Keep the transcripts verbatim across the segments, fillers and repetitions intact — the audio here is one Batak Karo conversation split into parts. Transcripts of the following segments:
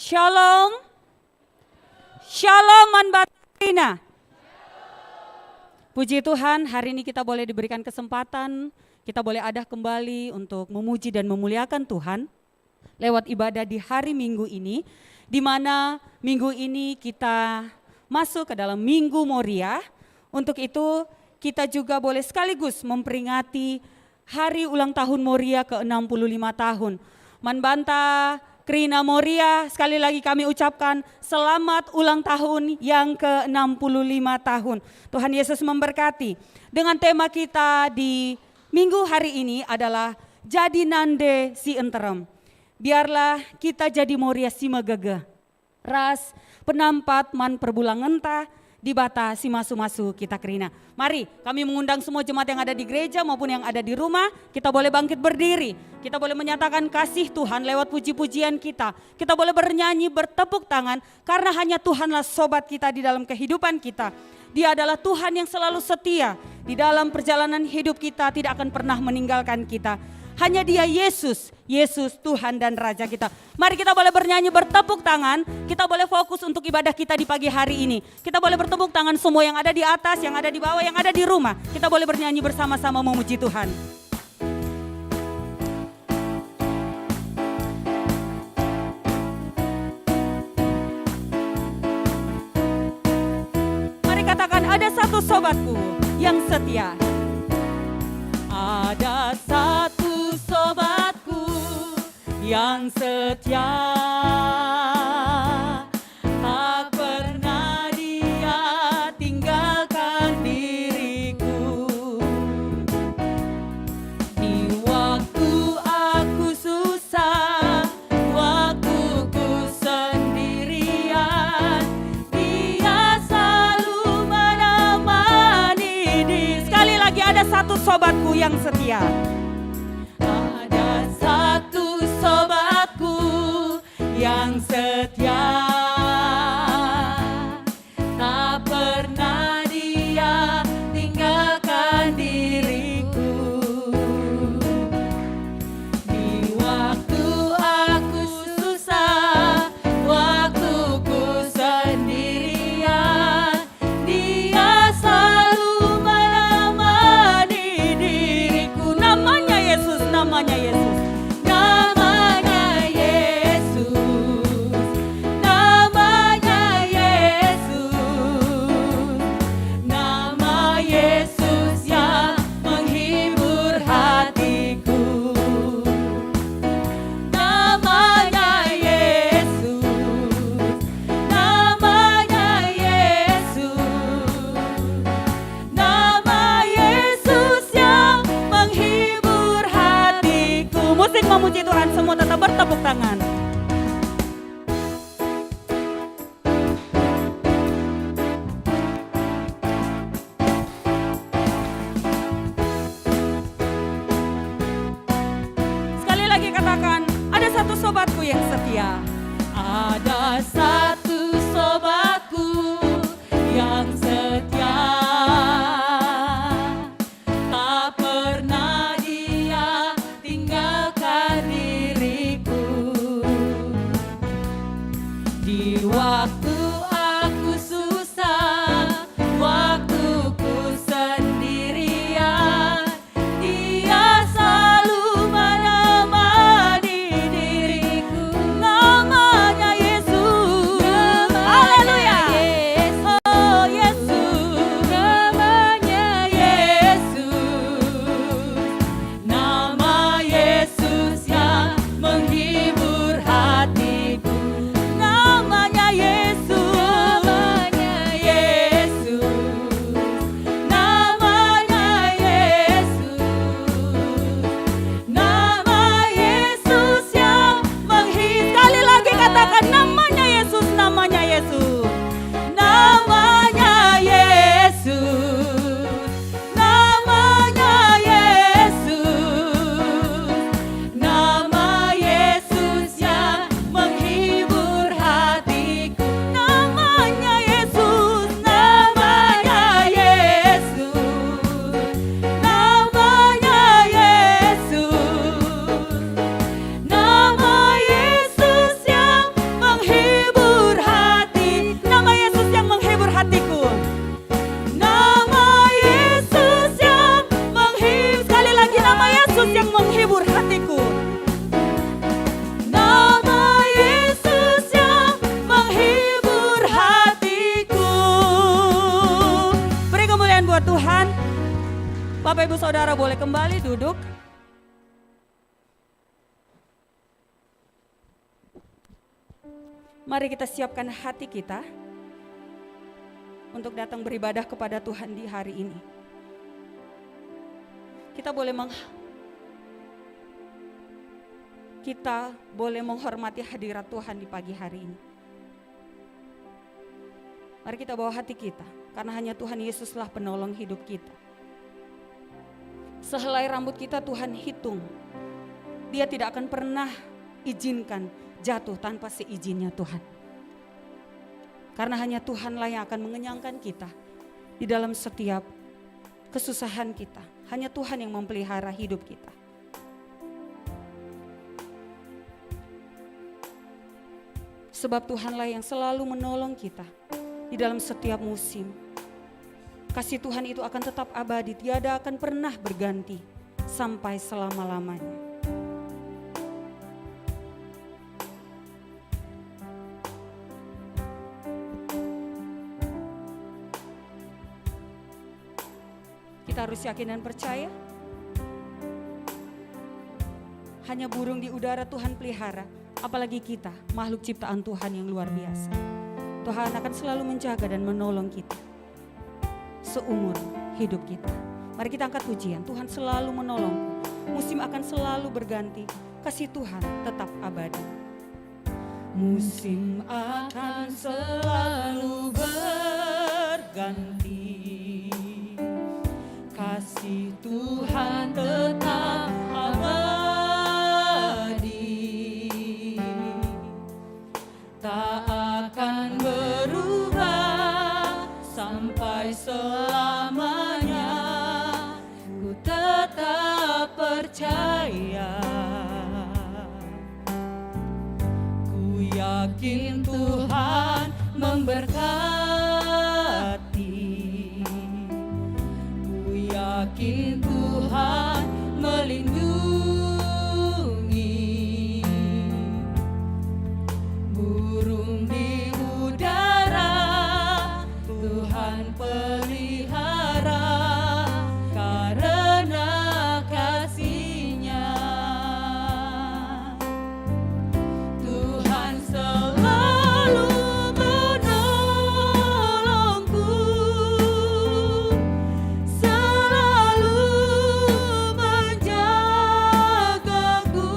Shalom. Shalom, man banta kerina. Puji Tuhan, hari ini kita boleh diberikan kesempatan, kita boleh adah kembali untuk memuji dan memuliakan Tuhan lewat ibadah di hari Minggu ini, di mana minggu ini kita masuk ke dalam Minggu Moria. Untuk itu, kita juga boleh sekaligus memperingati hari ulang tahun Moria ke enam puluh lima tahun. Man banta kerina Moria, sekali lagi kami ucapkan selamat ulang tahun yang ke enam puluh lima tahun. Tuhan Yesus memberkati. Dengan tema kita di minggu hari ini adalah Jadi Nande si Nterem. Biarlah kita jadi Moria si megegeh, ras penampat man perbulangenta Dibata si masu-masu kita kerina. Mari, kami mengundang semua jemaat yang ada di gereja maupun yang ada di rumah, kita boleh bangkit berdiri. Kita boleh menyatakan kasih Tuhan lewat puji-pujian kita. Kita boleh bernyanyi, bertepuk tangan, karena hanya Tuhanlah sobat kita di dalam kehidupan kita. Dia adalah Tuhan yang selalu setia di dalam perjalanan hidup kita, tidak akan pernah meninggalkan kita. Hanya Dia, Yesus, Yesus, Tuhan dan Raja kita. Mari kita boleh bernyanyi, bertepuk tangan, kita boleh fokus untuk ibadah kita di pagi hari ini. Kita boleh bertepuk tangan semua yang ada di atas, yang ada di bawah, yang ada di rumah. Kita boleh bernyanyi bersama-sama memuji Tuhan. Mari katakan, "Ada satu sobatku yang setia." Ada satu sobatku yang setia, tak pernah dia tinggalkan diriku. Di waktu aku susah, waktu ku sendirian, dia selalu menemani di-, sekali lagi, ada satu sobatku yang setia. Ada satu sobatku yang setia, tak pernah dia tinggalkan diriku. Di waktu aku susah, waktu ku sendirian, Dia selalu menemani diriku. Namanya Yesus, namanya Yesus. Namanya Yesus, namanya Yesus, nama Yesus yang menghibur hatiku. Namanya Yesus, namanya Yesus, nama Yesus yang menghibur hatiku. Musik memuji Tuhan, semua tetap bertepuk tangan. Ya, ada satu sobatku yang setia, tak pernah dia tinggalkan diriku. Di waktu aku susah, waktu ku sendirian, Dia selalu menemani diriku. Namanya Yesus. Namanya Haleluya. Yesus. Oh, Yesus. Namanya Yesus. Nama Yesus yang menghibur hatiku. Namanya Yesus. Namanya Yesus. Namanya Yesus. Nama Yesus yang menghi-, sekali lagi katakan, namanya Yesus, namanya Yesus. Namanya Yesus. Namanya Yesus. Nama Yesus yang menghibur hatiku. Namanya Yesus, namanya Yesus, namanya Yesus, nama Yesus yang menghibur hati, nama Yesus yang menghibur hatiku. Nama Yesus yang menghib-, sekali lagi, nama Yesus yang menghibur hatiku. Nama Yesus yang menghibur hatiku. Beri kemuliaan buat Tuhan. Bapak, Ibu, Saudara boleh kembali duduk. Mari kita siapkan hati kita untuk datang beribadah kepada Tuhan di hari ini. Kita boleh meng-, kita boleh menghormati hadirat Tuhan di pagi hari ini. Mari kita bawa hati kita, karena hanya Tuhan Yesuslah penolong hidup kita. Sehelai rambut kita Tuhan hitung. Dia tidak akan pernah izinkan jatuh tanpa seizinnya Tuhan. Karena hanya Tuhanlah yang akan mengenyangkan kita di dalam setiap kesusahan kita. Hanya Tuhan yang memelihara hidup kita. Sebab Tuhanlah yang selalu menolong kita di dalam setiap musim. Kasih Tuhan itu akan tetap abadi, tiada akan pernah berganti sampai selama-lamanya. Kita harus yakin dan percaya. Hanya burung di udara Tuhan pelihara, apalagi kita, makhluk ciptaan Tuhan yang luar biasa. Tuhan akan selalu menjaga dan menolong kita seumur hidup kita. Mari kita angkat pujian, Tuhan selalu menolongku. Musim akan selalu berganti, kasih Tuhan tetap abadi. Musim akan selalu berganti, kasih Tuhan tetap abadi, tak akan berubah sampai selamanya. Ku tetap percaya, ku yakin Tuhan memberkati, ku yakin Tuhan melindungi. Burung di udara Tuhan pelihara karena kasih-Nya. Tuhan selalu menolongku, selalu menjagaku.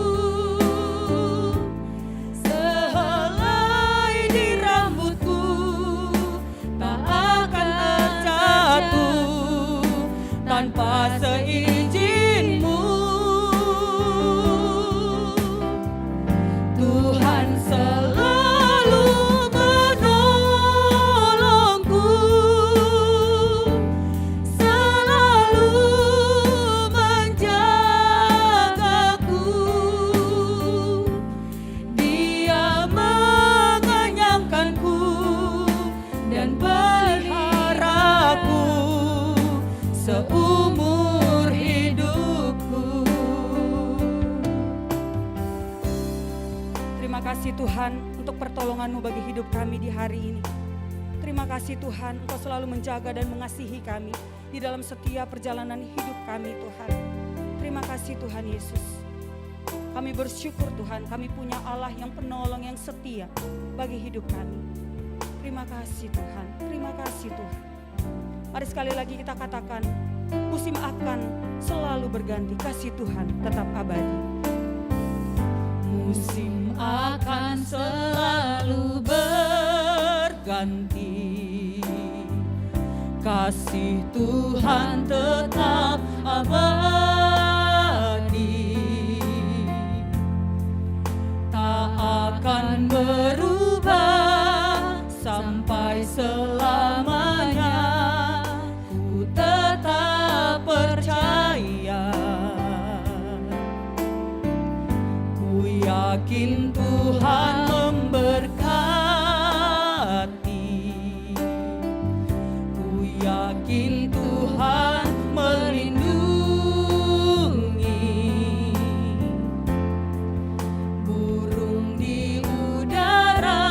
Sehelai di rambutku tak akan terjatuh tanpa seizin-Mu. Tuhan kasih Tuhan untuk pertolongan-Mu bagi hidup kami di hari ini. Terima kasih Tuhan, Engkau selalu menjaga dan mengasihi kami di dalam setiap perjalanan hidup kami, Tuhan. Terima kasih Tuhan Yesus. Kami bersyukur Tuhan, kami punya Allah yang penolong, yang setia bagi hidup kami. Terima kasih Tuhan, terima kasih Tuhan. Mari sekali lagi kita katakan, musim akan selalu berganti, kasih Tuhan tetap abadi. Musim akan selalu berganti, kasih Tuhan tetap abadi, tak akan berubah sampai selamanya. Ku tetap percaya, ku yakin Tuhan memberkati, ku yakin Tuhan melindungi. Burung di udara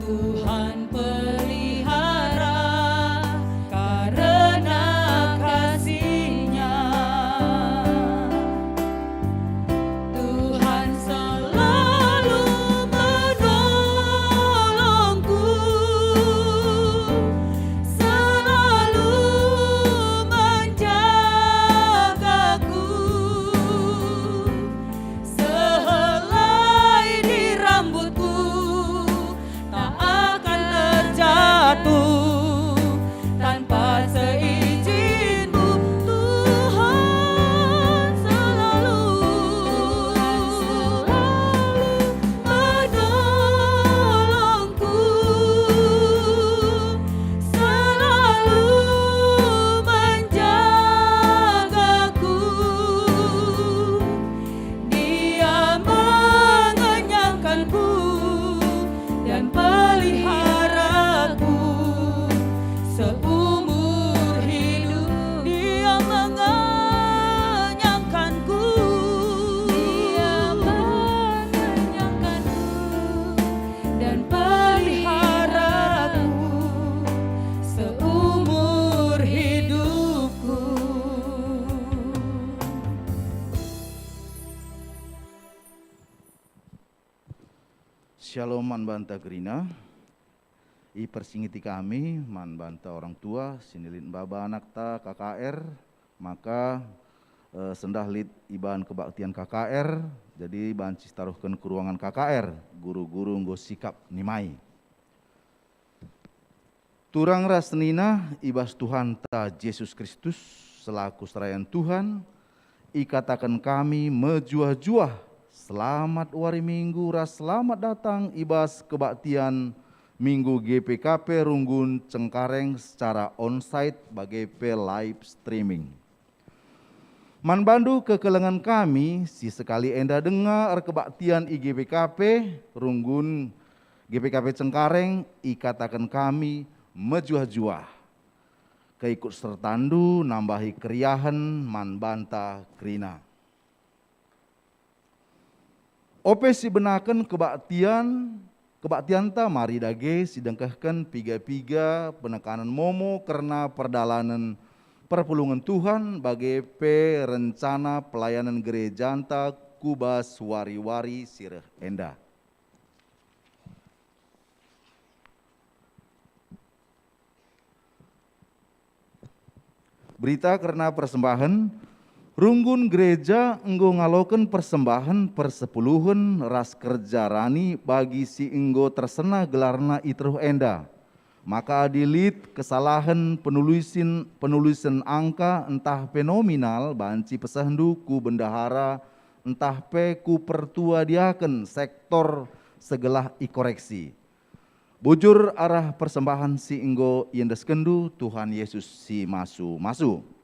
Tuhan pelihara karena kasih-Nya. Tuhan selalu menolongku, selalu menjagaku. Sehelai di rambutku tak akan terjatuh tanpa seizin-Mu. Tuhan selalu, selalu menolongku, selalu menjagaku. Dia mengenyangkanku dan peliharaku seumur hidup. Dia mengenyangkanku. Dia mengenyangkanku dan peliharaku seumur hidupku. Shalom man banta kerina. Ipersingeti kami man banta orang tua si nilit maba anakta K K R, maka, eh, sendah lit ibahan kebaktian K K R, jadi banci sitaruhken ku ruangan K K R, guru-guru enggo sikap nimai. Turang ras senina i bas Tuhanta Jesus Kristus selaku serayan Tuhan, ikataken kami mejuah-juah, selamat wari Minggu ras selamat datang i bas kebaktian Minggu G P K P Runggun Cengkareng secara onsite bage pe live streaming. Man bandu kekelengen kami si sekali enda denga erkebaktian i G P K P Runggun, G P K P Cengkareng, ikataken kami mejuah-juah. Keikut sertandu nambahi keriahen man banta kerina. Ope sibenaken kebaktian, kebaktianta mari dage sidengkehken piga-piga penekanen momo kerna perdalanen perpulungen Tuhan bage pe rencana pelayanen gerejanta ku bas wari-wari si reh enda. Berita kerna persembahen. Runggun gereja enggo ngaloken persembahen persepuluhen ras kerja rani bagi si enggo tersenah gelarna i teruh enda. Maka adi lit kesalahen penulisin, penulisan angka ntah pe nominal, banci pesehndu ku bendahara ntah pe ku pertua diaken sektor segelah ikoreksi. Bujur arah persembahen si enggo iendeskenndu, Tuhan Yesus si masu-masu.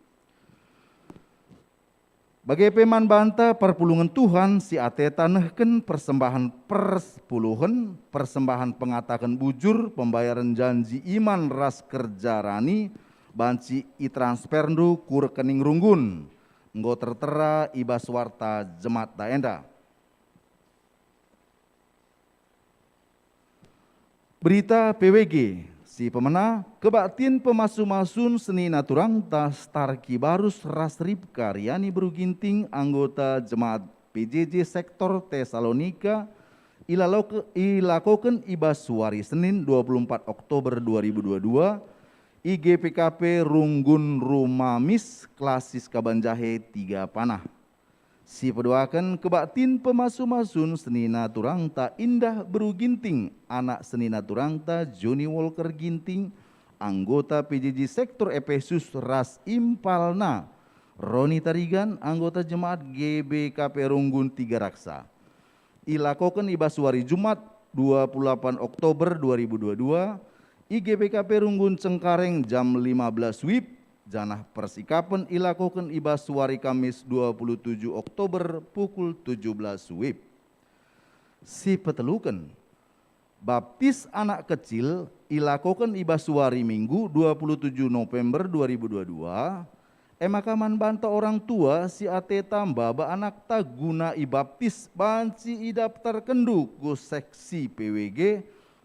Bage pe man banta perpulungen Tuhan si ateta nehken persembahen persepuluhen, persembahen pengataken bujur, pembayaren janji iman ras kerja rani, banci itransferndu ku rekening runggun, enggo tertera i bas warta jematta enda. Berita P W G, si pemena, kebaktin pemasu-masun senina turangta Star Kibarus ras Ripka Riani Beru Ginting, anggota Jemaat P J J Sektor Tesalonika, ilaloke-, ilakoken i bas wari Senin dua puluh empat Oktober dua ribu dua dua, i G P K P Runggun Rumah Mis, Klasis Kabanjahe, Tiga Panah. Si peduaken kebaktin pemasu-masun senina turangta Indah Beru Ginting, anak senina turangta Johnny Walker Ginting, anggota P J J Sektor Epesus ras impalna Roni Tarigan, anggota Jemaat G B K P Runggun Tiga Raksa. Ilakoken i bas wari Jumat, dua puluh delapan Oktober dua ribu dua dua, i G B K P Runggun Cengkareng jam lima belas wib, janah persikapen ilakoken i bas wari Kamis, dua puluh tujuh Oktober, pukul tujuh belas wib. Si peteluken, baptis anak kecil ilakoken i bas wari Minggu, dua puluh tujuh November dua ribu dua dua, e maka man banta orang tua si ateta maba anakta guna ibaptis banci idaptarkenndu ku seksi P W G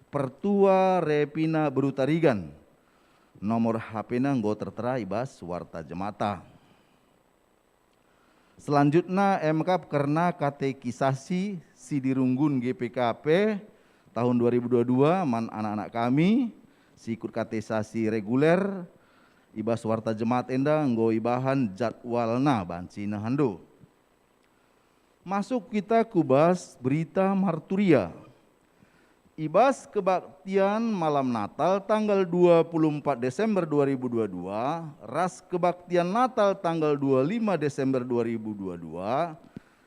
Pertua Repina Beru Tarigan. Nomor H P-na enggo tertera i bas warta jemata. Selanjutna, e me kap kerna katekisasi si dirunggun G P K P tahun dua ribu dua dua man anak-anak kami si ikut katekisasi reguler i bas warta jemaat enda enggo ibahan jadwalna banci nehendu. Masuk kita ku bas berita marturia. I bas kebaktian malam Natal tanggal dua puluh empat Desember dua ribu dua dua ras kebaktian Natal tanggal dua lima Desember dua ribu dua dua,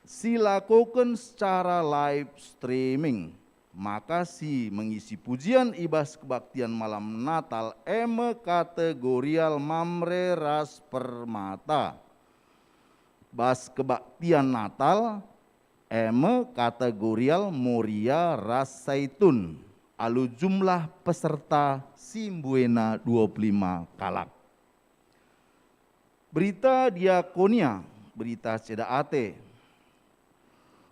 silakoken secara live streaming. Maka si mengisi pujian i bas kebaktian malam Natal e me kategorial Mamre ras Permata. Bas kebaktian Natal, e me kategorial Moria ras Saitun, alu jumlah peserta si mbuena dua puluh lima kalak. Berita Diakonia, berita ceda ate.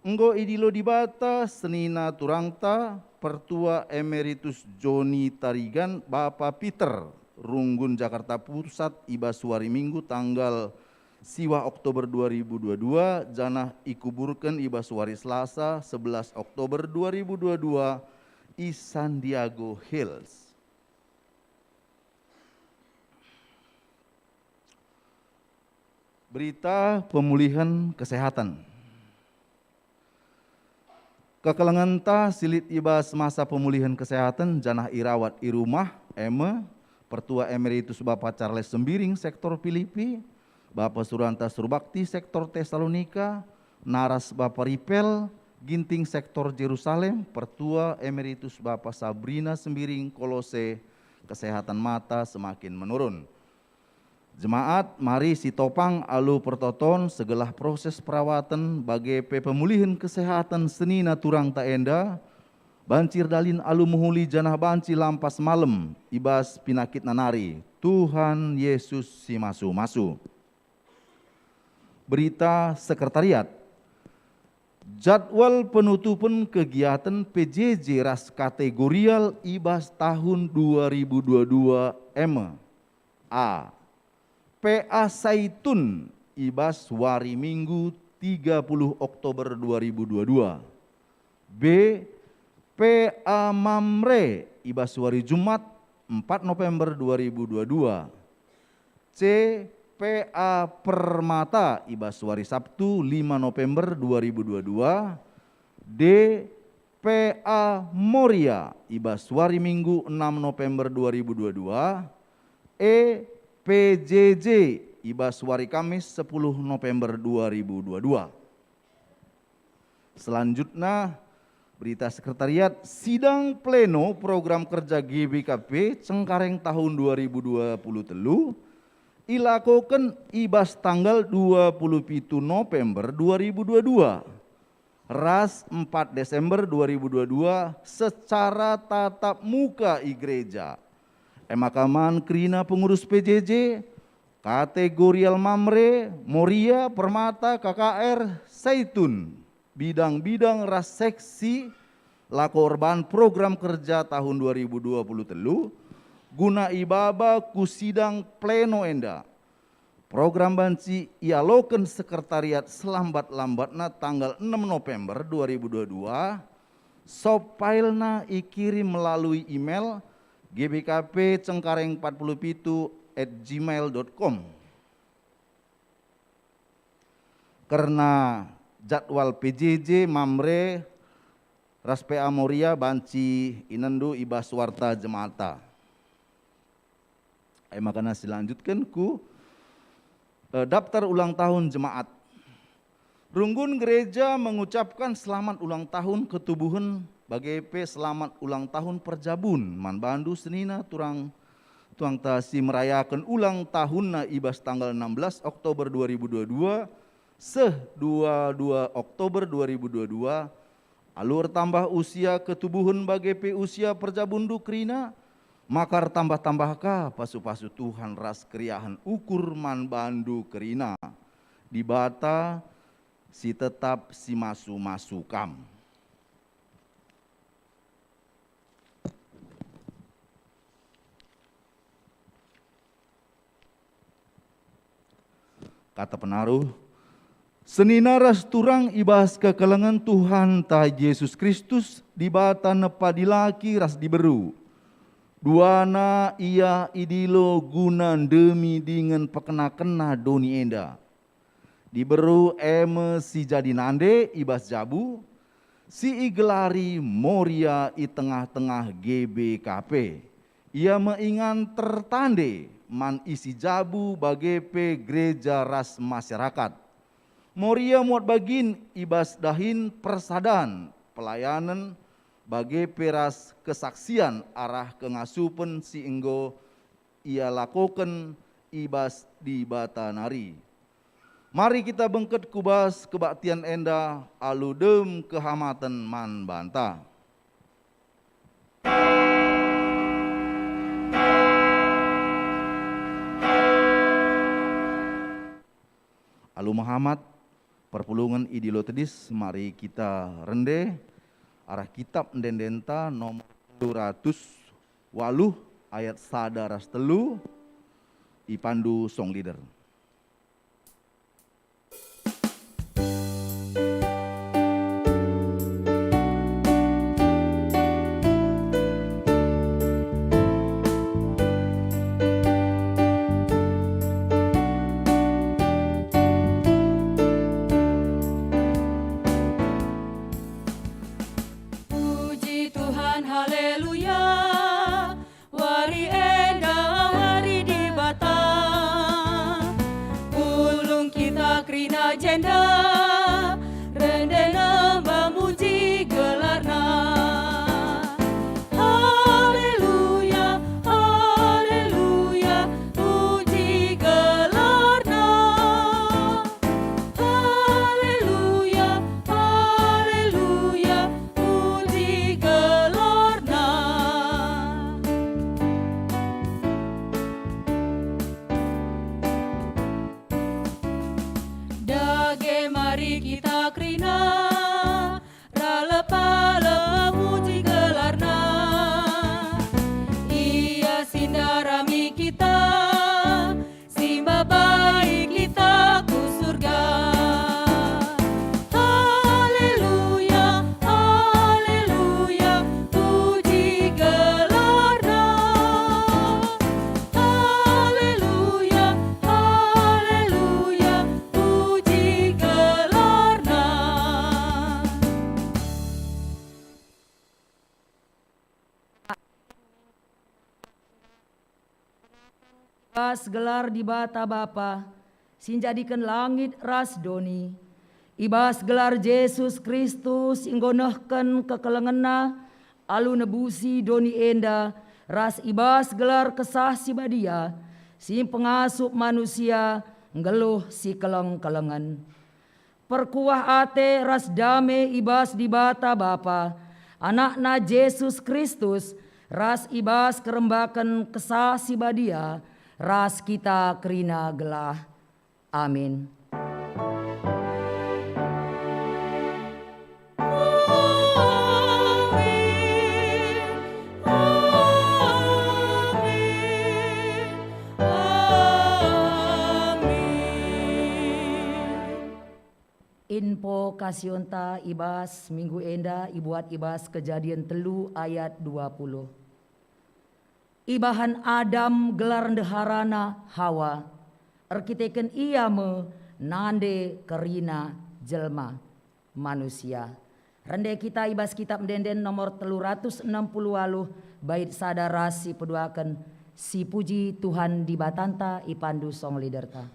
Enggo idilo Dibata senina turangta, Pertua Emeritus Joni Tarigan, Bapa Peter, Runggun Jakarta Pusat, i bas wari Minggu tanggal siwah Oktober dua ribu dua dua, janah ikuburken i bas wari Selasa, sebelas Oktober dua ribu dua dua, i San Diego Hills. Berita pemulihan kesehatan. Kekelengenta si lit i bas masa pemulihan kesehatan janah irawat i rumah, e me, Pertua Emeritus Bapa Charles Sembiring, Sektor Pilipi, Bapa Suranta Surbakti, Sektor Tesalonika, naras Bapa Ripel Ginting, Sektor Jerusalem, Pertua Emeritus Bapa Sabrina Sembiring, Kolose, kesehatan mata semakin menurun. Jemaat, mari sitopang alu pertoton segelah proses perawaten bage pe pemulihen kesehatan senina turangta enda, banci erdalin alu mehuli janah banci lampas malem i bas pinakitna nari. Tuhan Yesus si masu-masu. Berita Sekretariat. Jadwal penutupen kegiaten P J J ras kategorial i bas tahun dua ribu dua dua e me. A. P A Saitun i bas wari Minggu tiga puluh Oktober dua ribu dua dua. B. P A Mamre i bas wari Jumat empat November dua ribu dua dua. C. P A Permata i bas wari Sabtu lima November dua ribu dua dua. D. P A Moria i bas wari Minggu enam November dua ribu dua dua. E. P J J i bas wari Kamis sepuluh November dua ribu dua dua. Selanjutna, berita Sekretariat, sidang pleno program kerja G B K P Cengkareng tahun dua ribu dua puluh telu ilakoken i bas tanggal dua puluh pitu November dua ribu dua dua ras empat Desember dua ribu dua dua secara tatap muka i gereja. E maka man kerina pengurus P J J, kategorial Mamre, Moria, Permata, K K R, Saitun, bidang-bidang ras seksi, lako erbahan program kerja tahun dua ribu dua puluh telu guna ibaba ku sidang pleno enda. Program banci ialoken sekretariat selambat-lambatna tanggal enem November dua ribu dua dua, sop filena ikirim melalui email G B K P Cengkareng empat puluh pitu at gmail dot com. Kerna jadwal P J J, Mamre, ras P A Moria banci inendu i bas warta jemaata. E maka silanjutken ku, eh, daftar ulang tahun jemaat. Runggun gereja mengucapkan selamat ulang tahun ketubuhen bage pe selamat ulang tahun perjabun man bandu senina turang tuangta si merayaken ulang tahunna i bas tanggal enam belas Oktober dua ribu dua dua seh dua dua Oktober dua ribu dua dua, alu ertambah usia ketubuhen bage pe usia perjabunndu kerina, maka ertambah-tambah ka pasu-pasu Tuhan ras keriahen ukur man bandu kerina. Dibata si tetap si masu-masu kam. Kata penaruh, senina ras turang i bas kekelengen Tuhanta Jesus Kristus, Dibata nepa dilaki ras diberu. Duana ia idilo guna ndemi dingen pekena-kena doni enda. Diberu e me si jadi nande i bas jabu, si igelari Moria i tengah-tengah G B K P. Ia me ingan tertande man isi jabu bage pe gereja ras masyarakat. Moria muat bagin i bas dahin persadan pelayanen bage pe ras kesaksian arah kengasupen si enggo ialakoken i bas Dibata nari. Mari kita bengket ku bas kebaktian enda alu dem kehamaten man banta. Alu mehamat, perpulungen idilo tedis, mari kita rende arah kitab ende-endenta nomor telu ratus waluh ayat sada ras telu, ipandu song leader. Puji Tuhan, haleluya. Wari enda wari Dibata. Pulung kita kerina jenda, rende nemba muji gelarNa. Haleluya, haleluya, puji gelarNa. Haleluya, haleluya, puji gelarNa. Dage mari kita kerina, ralep-alep muji gelarNa. Ia si ndarami kita, si mbabai kita ku surga. Haleluya, haleluya, puji gelarNa. Haleluya, haleluya, puji gelarNa. Bas gelar Dibata Bapa, si njadiken langit ras doni, i bas gelar Jesus Kristus si enggo nehken kekelengenNa alu nebusi doni enda, ras i bas gelar Kesah Si Badia, si pengasup manusia nggeluh sikeleng-kelengen. Perkuah ate ras dame i bas Dibata Bapa, AnakNa Jesus Kristus, ras i bas kerembaken Kesah Si Badia, ras kita kerina gelah. Amin. Invokasionta i bas minggu enda ibuat i bas Kejadin telu ayat dua puluh. Ibahan Adam gelar ndeharana Hawa, erkiteken ia me nande kerina jelma, manusia. Rende kita i bas Kitab Ende-enden nomor telu ratus enam puluh waluh, bait sada ras si peduaken, "Sipuji Tuhan Dibatanta ipandu song leaderta."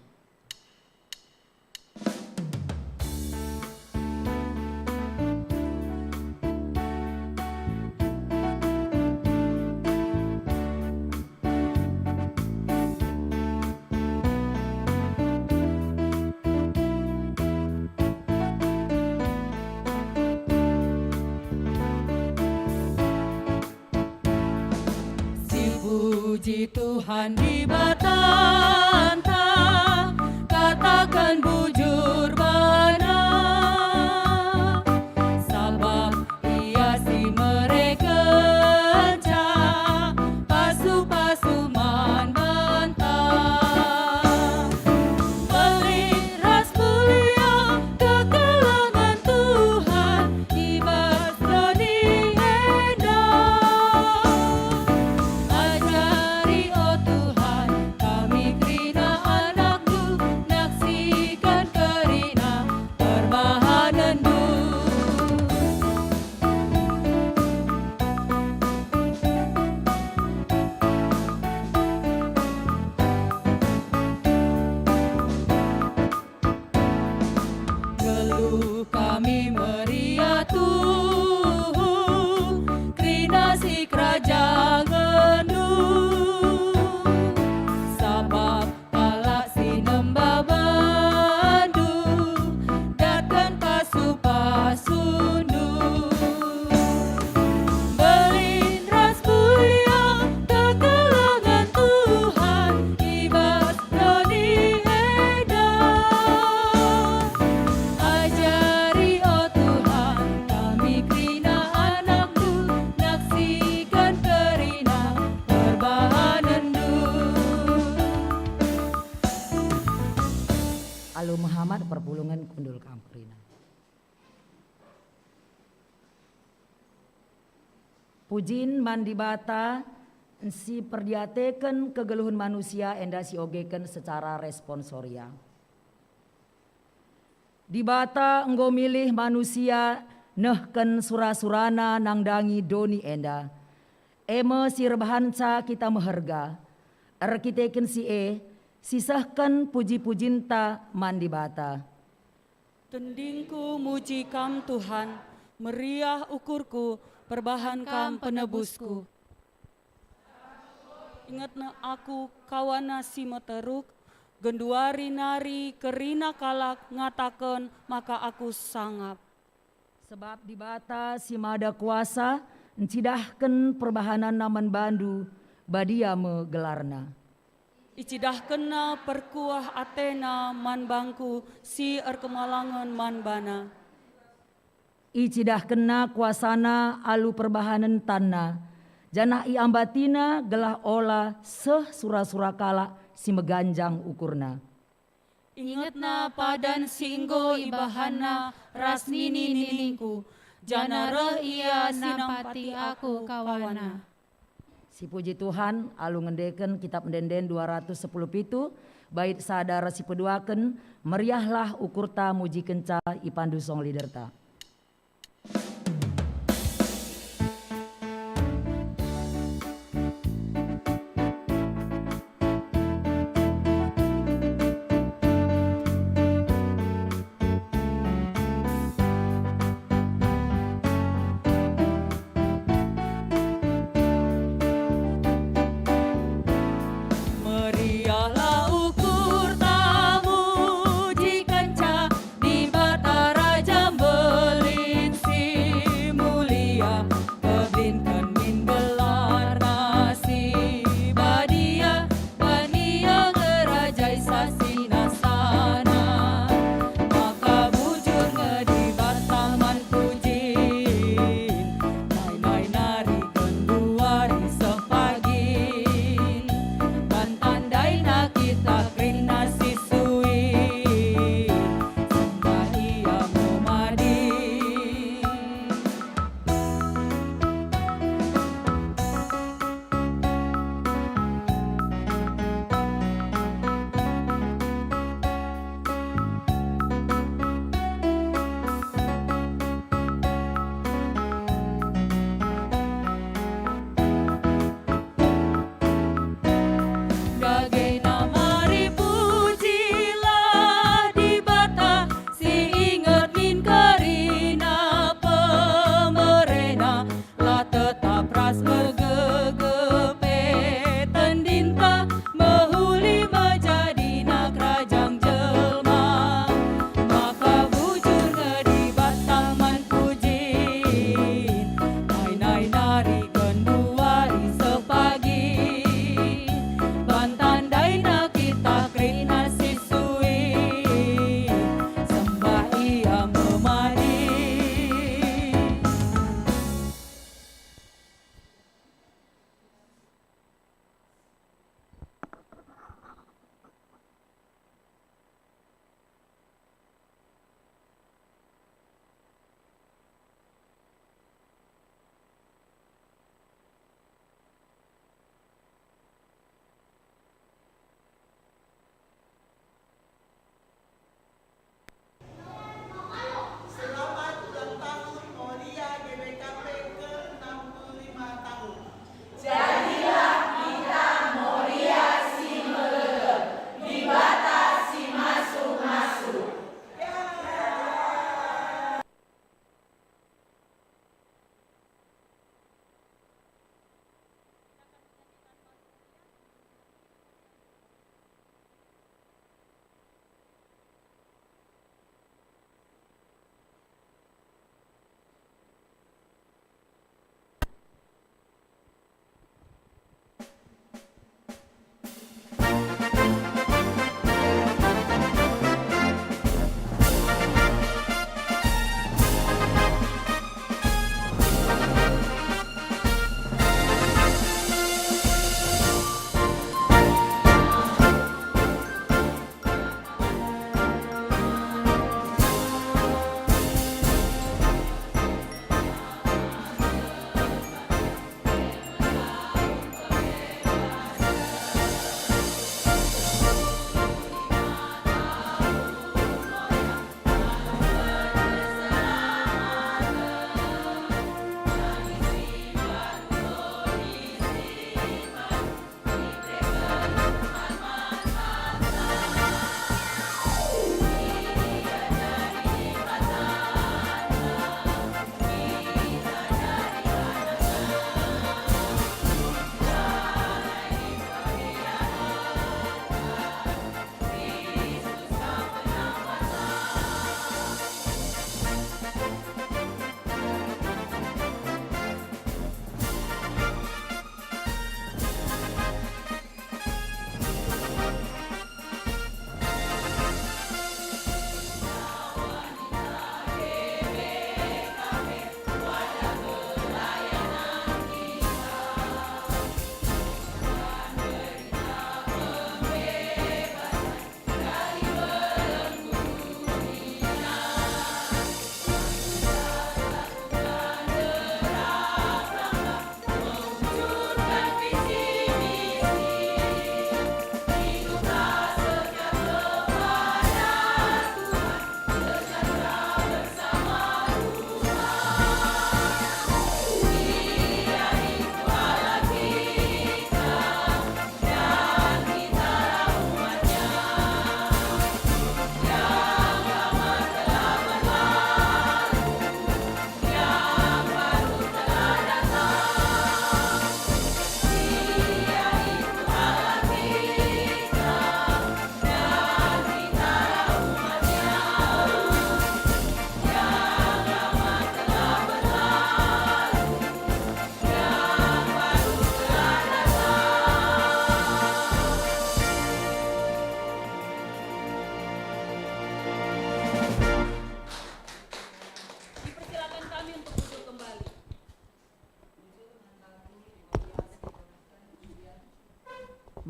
Sipuji Tuhan Dibatanta, kataken bujur bana, sabap Ia si merekenca pasu-pasu man banta. Beli ras mulia kekelengen Tuhan i bas doni enda. Ajari, o Tuhan, kami kerina anak-Mu, naksiken kerina perbahanen-Mu. Geluh kami meriah tuhu, kerina sikerajangenNdu, sabap kalak si nembah bandu, datken pasu-pasundu. Belin ras mulia kekelengen Tuhan i bas doni enda. Ajari, o Tuhan, kami kerina anak-Mu, naksiken kerina perbahanen-Mu. Alu mehamat perpulungen kundul kam kerina. Pujin man Dibata si perdiateken kegeluhen manusia enda siogeken secara responsoria. Dibata enggo milih manusia nehken sura-surana nandangi doni enda, e me si erbahanca kita meherga. Erkiteken si e, sisehken puji-pujinta man Dibata. Tendingku muji Kam, Tuhan, meriah ukurku perbahan Kam penebusku. Ingetna aku kawana si meteruk, genduari nari kerina kalak ngataken maka aku sangap. Sebab Dibata si Mada Kuasa ncidahken perbahananNa man bandu, badia me gelarNa. IcidahkenNa perkuah ateNa man bangku si erkemalangen man baNa. IcidahkenNa kuasaNa alu perbahanen tanNa, janah iambatiNa gelah ola seh sura-sura kalak si meganjang ukurna. Ingetna padan si enggo ibahanNa ras nini-niningku, janah reh Ia si nampati aku kawana. Sipuji Tuhan, alu ngendeken Kitab Ende-enden dua ratus sepuluh pitu, bait sada ras si peduaken, "Meriahlah ukurta mujikenca ipandu song leaderta." Meriahlah ukurta mujikenca Dibata Raja Mbelin.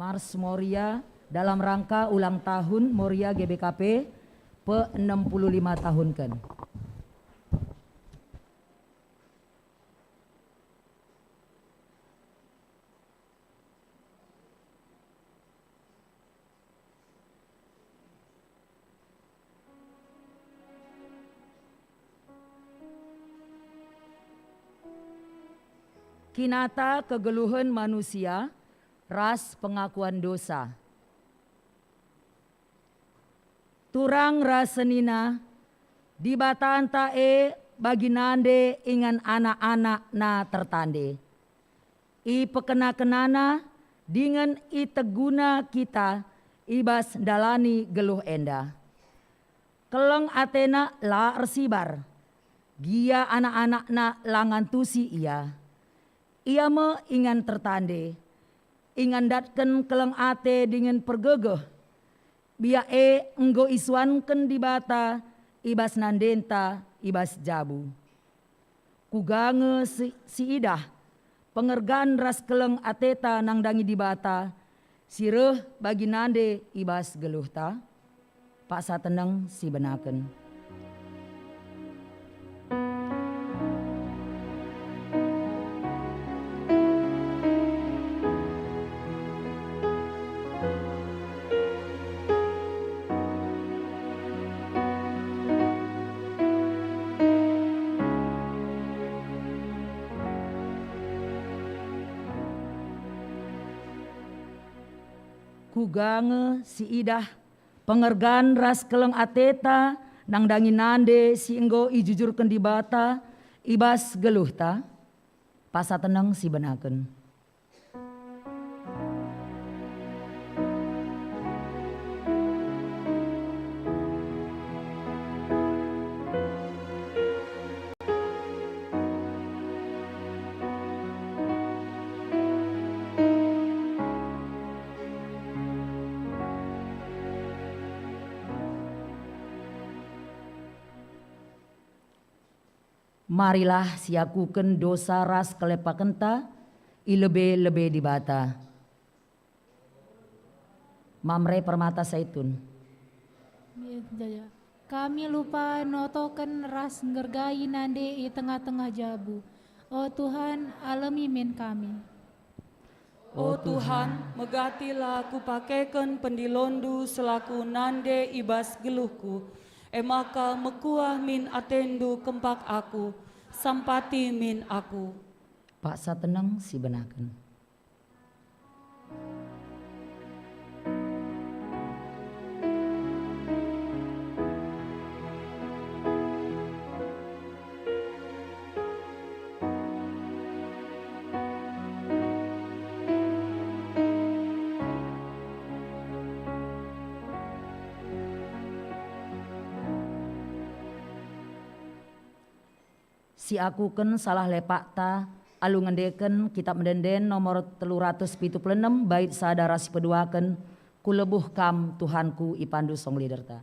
Mars Moria dalam rangka ulang tahun Moria G B K P pe enem puluh lima tahunken. Kinata kegeluhen manusia ras pengakuan dosa. Turang ras senina, Dibatanta e bagi nande ingan anak-anakNa tertande. Ipekena-kenana dingen iteguna kita i bas ndalani geluh enda. Keleng atena la ersibar. Gia anak-anakna la ngantusi ia. Ia me ingan tertande, ingan ndatken keleng ate dingen pergegeh. Biak e enggo isuanken Dibata i bas nandenta i bas jabu. Kuga nge si, siidah pengergan ras keleng ateta nandangi Dibata si reh bagi nande i bas geluhta? Paksa teneng sibenaken. Kuga nge siidah pengergan ras keleng ateta nandangi nande si enggo ijujurken Dibata i bas geluhta? Paksa teneng sibenaken. Marilah siakuken dosa ras kelepakenta i lebe-lebe Dibata. Mamre permata saitun. Kami lupa notoken ras nggergai nande i tengah-tengah jabu. O Tuhan, alemi min kami. O Tuhan, megatilah kupakeken pendilonNdu selaku nande i bas geluhku, e maka mekuah min ateNdu kempak aku, sampati min aku. Paksa teneng sibenaken. Siakuken salah lepakta alu ngendeken Kitap Ende-enden nomor telu ratus pitu puluh enem bait sada ras sipeduaken, "Kulebuh Kam, Tuhanku, ipandu song liderta."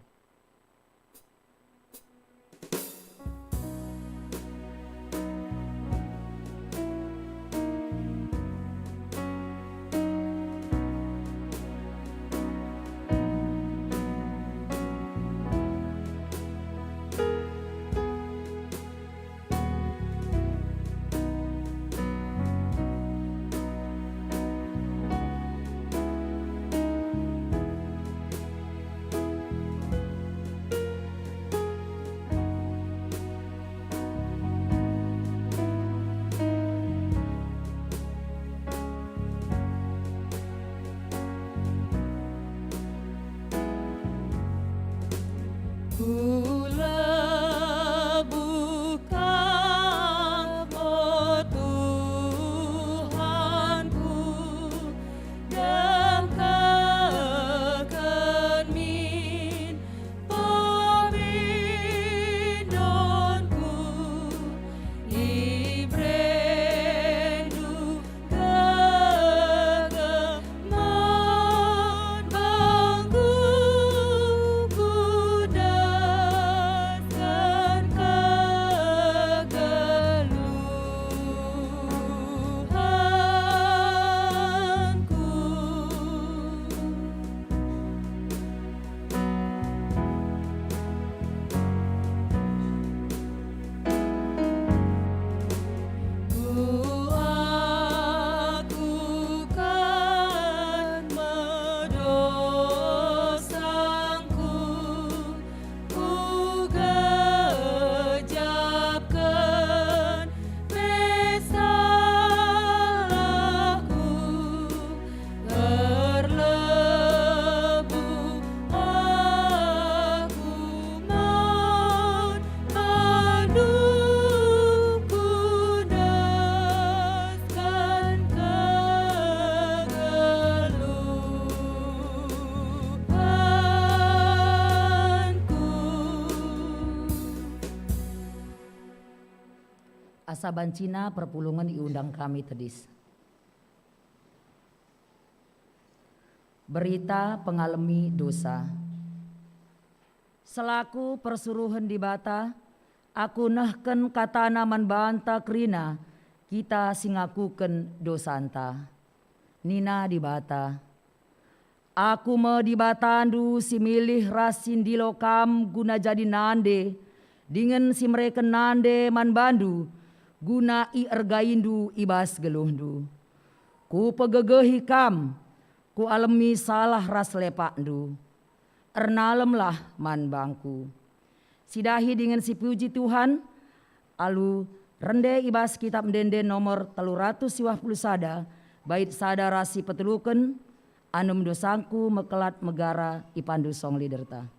Kulebuh Kam, o Tuhanku, dengkehken min pemindonku, ibereNdu gegeh man bangku, ku Asa bancina perpulungen iundang kami tedis. Berita pengalemi dosa. Selaku persuruhen Dibata, aku nehken katana man banta kerina kita si ngakuken dosanta. Nina Dibata, "Aku me Dibatandu si milih ras si ndilo kam guna jadi nande, dingen si mereken nande man bandu, guna iergaindu i bas geluhndu. Kupegegehi kam, kualemi salah ras lepakndu. Ernalemlah man bangku." Sidahi dingen sipuji Tuhan, alu rende i bas Kitab Ende-ende nomor telu ratus siwah puluh sada, bait sada ras sipeteluken, "Anem dosangku mekelat megara ipandu song liderta."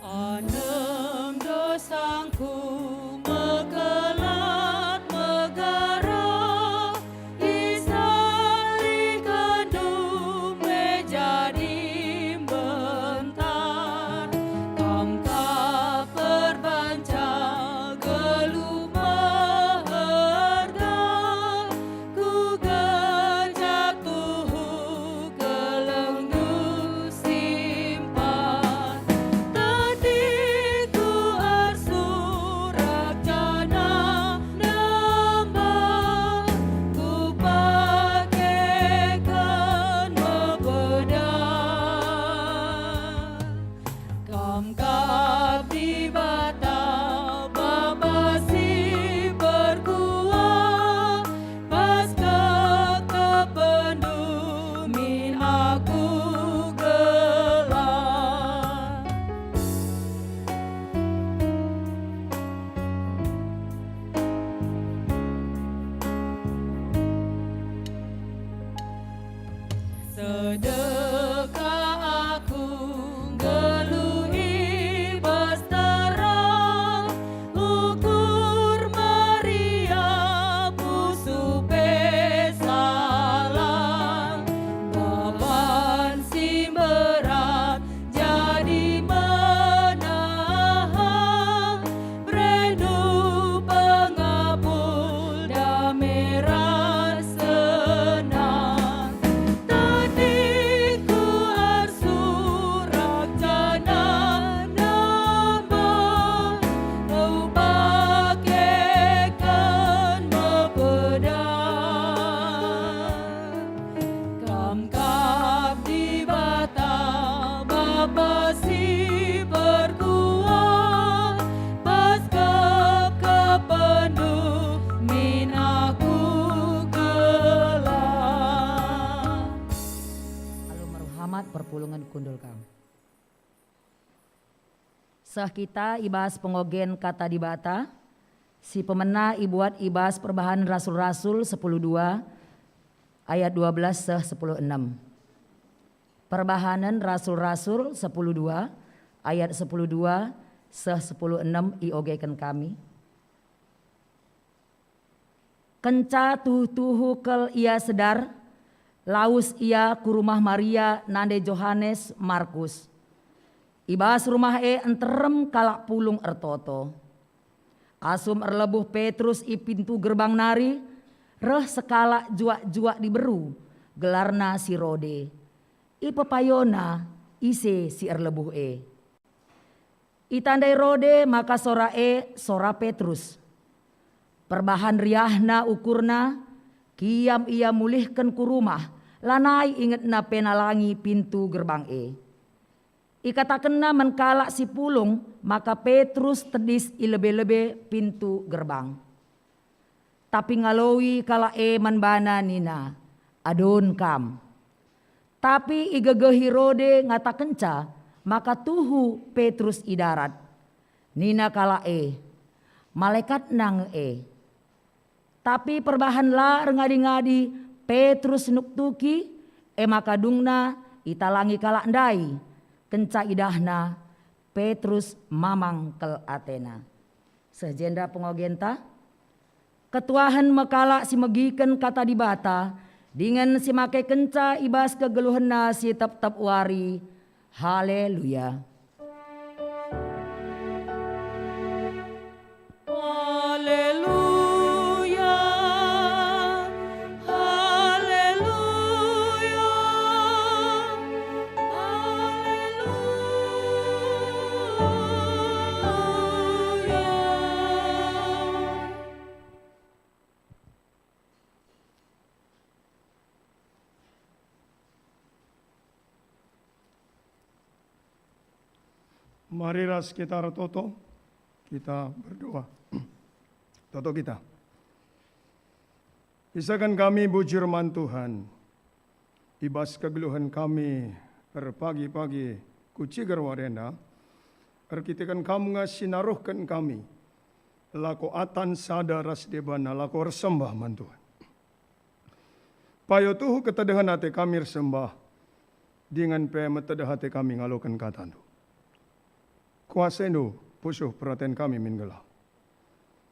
Anem dosangku mekelat megara, isalihkenndu me jadi mbentar. Kam kap perbanca geluh meherga, ku gejap tuhu kelengndu simpan. Tetiku ersurak janah nembah, kupakeken mepeda. Kam kap Dibata, Bapa si perkuah, pas kekepenndu min aku gelah. Sedekah aku nggeluh i bas terang, ukur meriah pusuh pe salah. Beban si mberat jadi menahan, perindu pengapul dame ras senang. Tetiku ersurak janah nembah, kupakeken mepeda. Kam kap Dibata, Bapa si perkuah, pas kekepenndu min aku gelah. Alu meruhamat perpulungen kundul kam. Seh kita i bas pengogen Kata Dibata, si pemena ibuat i bas Perbahanen Rasul-Rasul sepuluh dua ayat dua belas seh sepuluh enam. Perbahanen Rasul-Rasul sepuluh dua ayat sepuluh dua seh sepuluh enam iogeken kami. Kenca tuhu-tuhu kal ia sedar, lawes ia ku rumah Maria nande Johanes Markus. I bas rumah e nterem kalak pulung ertoto. Asum erlebuh Petrus i pintu gerbang nari, reh sekalak juak-juak diberu, gelarna si Rode. Ipepayona ise si erlebuh e. Itandai Rode maka sora e sora Petrus. Perbahan riahna ukurna, kiam ia mulihken ku rumah, lanai ingetna pe nalangi pintu gerbang e. Ikatakenna man kalak si pulung maka Petrus tedis i lebe-lebe pintu gerbang. Tapi ngaloi kalak e man bana nina, "Adon kam." Tapi igegehi Rode ngatakenca maka tuhu Petrus i darat. Nina kalak e, "Malekatna nge e." Tapi perbahan la erngadi-ngadi Petrus nuktuki, e maka dungna italangi kalak ndai. Kenca idahna, Petrus mamang kal atena. Seh jenda pengogenta, ketuahen me kalak si megiken Kata Dibata, dingen si makekenca i bas kegeluhenna si tep-tep wari. Haleluya! Haleluya, haleluya, haleluya. Mari ras kita ertoto, kita berdoa. Toto kita. Isaken kami bujur man Tuhan, i bas kegeluhen kami erpagi-pagi ku ciger wari enda, erkiteken Kam nge si naruhken kami, lako atan sada ras debana lako ersembah man Tuhan. Payo tuhu ketedehen ate kami ersembah, dingen pe metedeh ate kami ngaloken KataNdu. KuasaNdu pusuh peraten kami min gelah.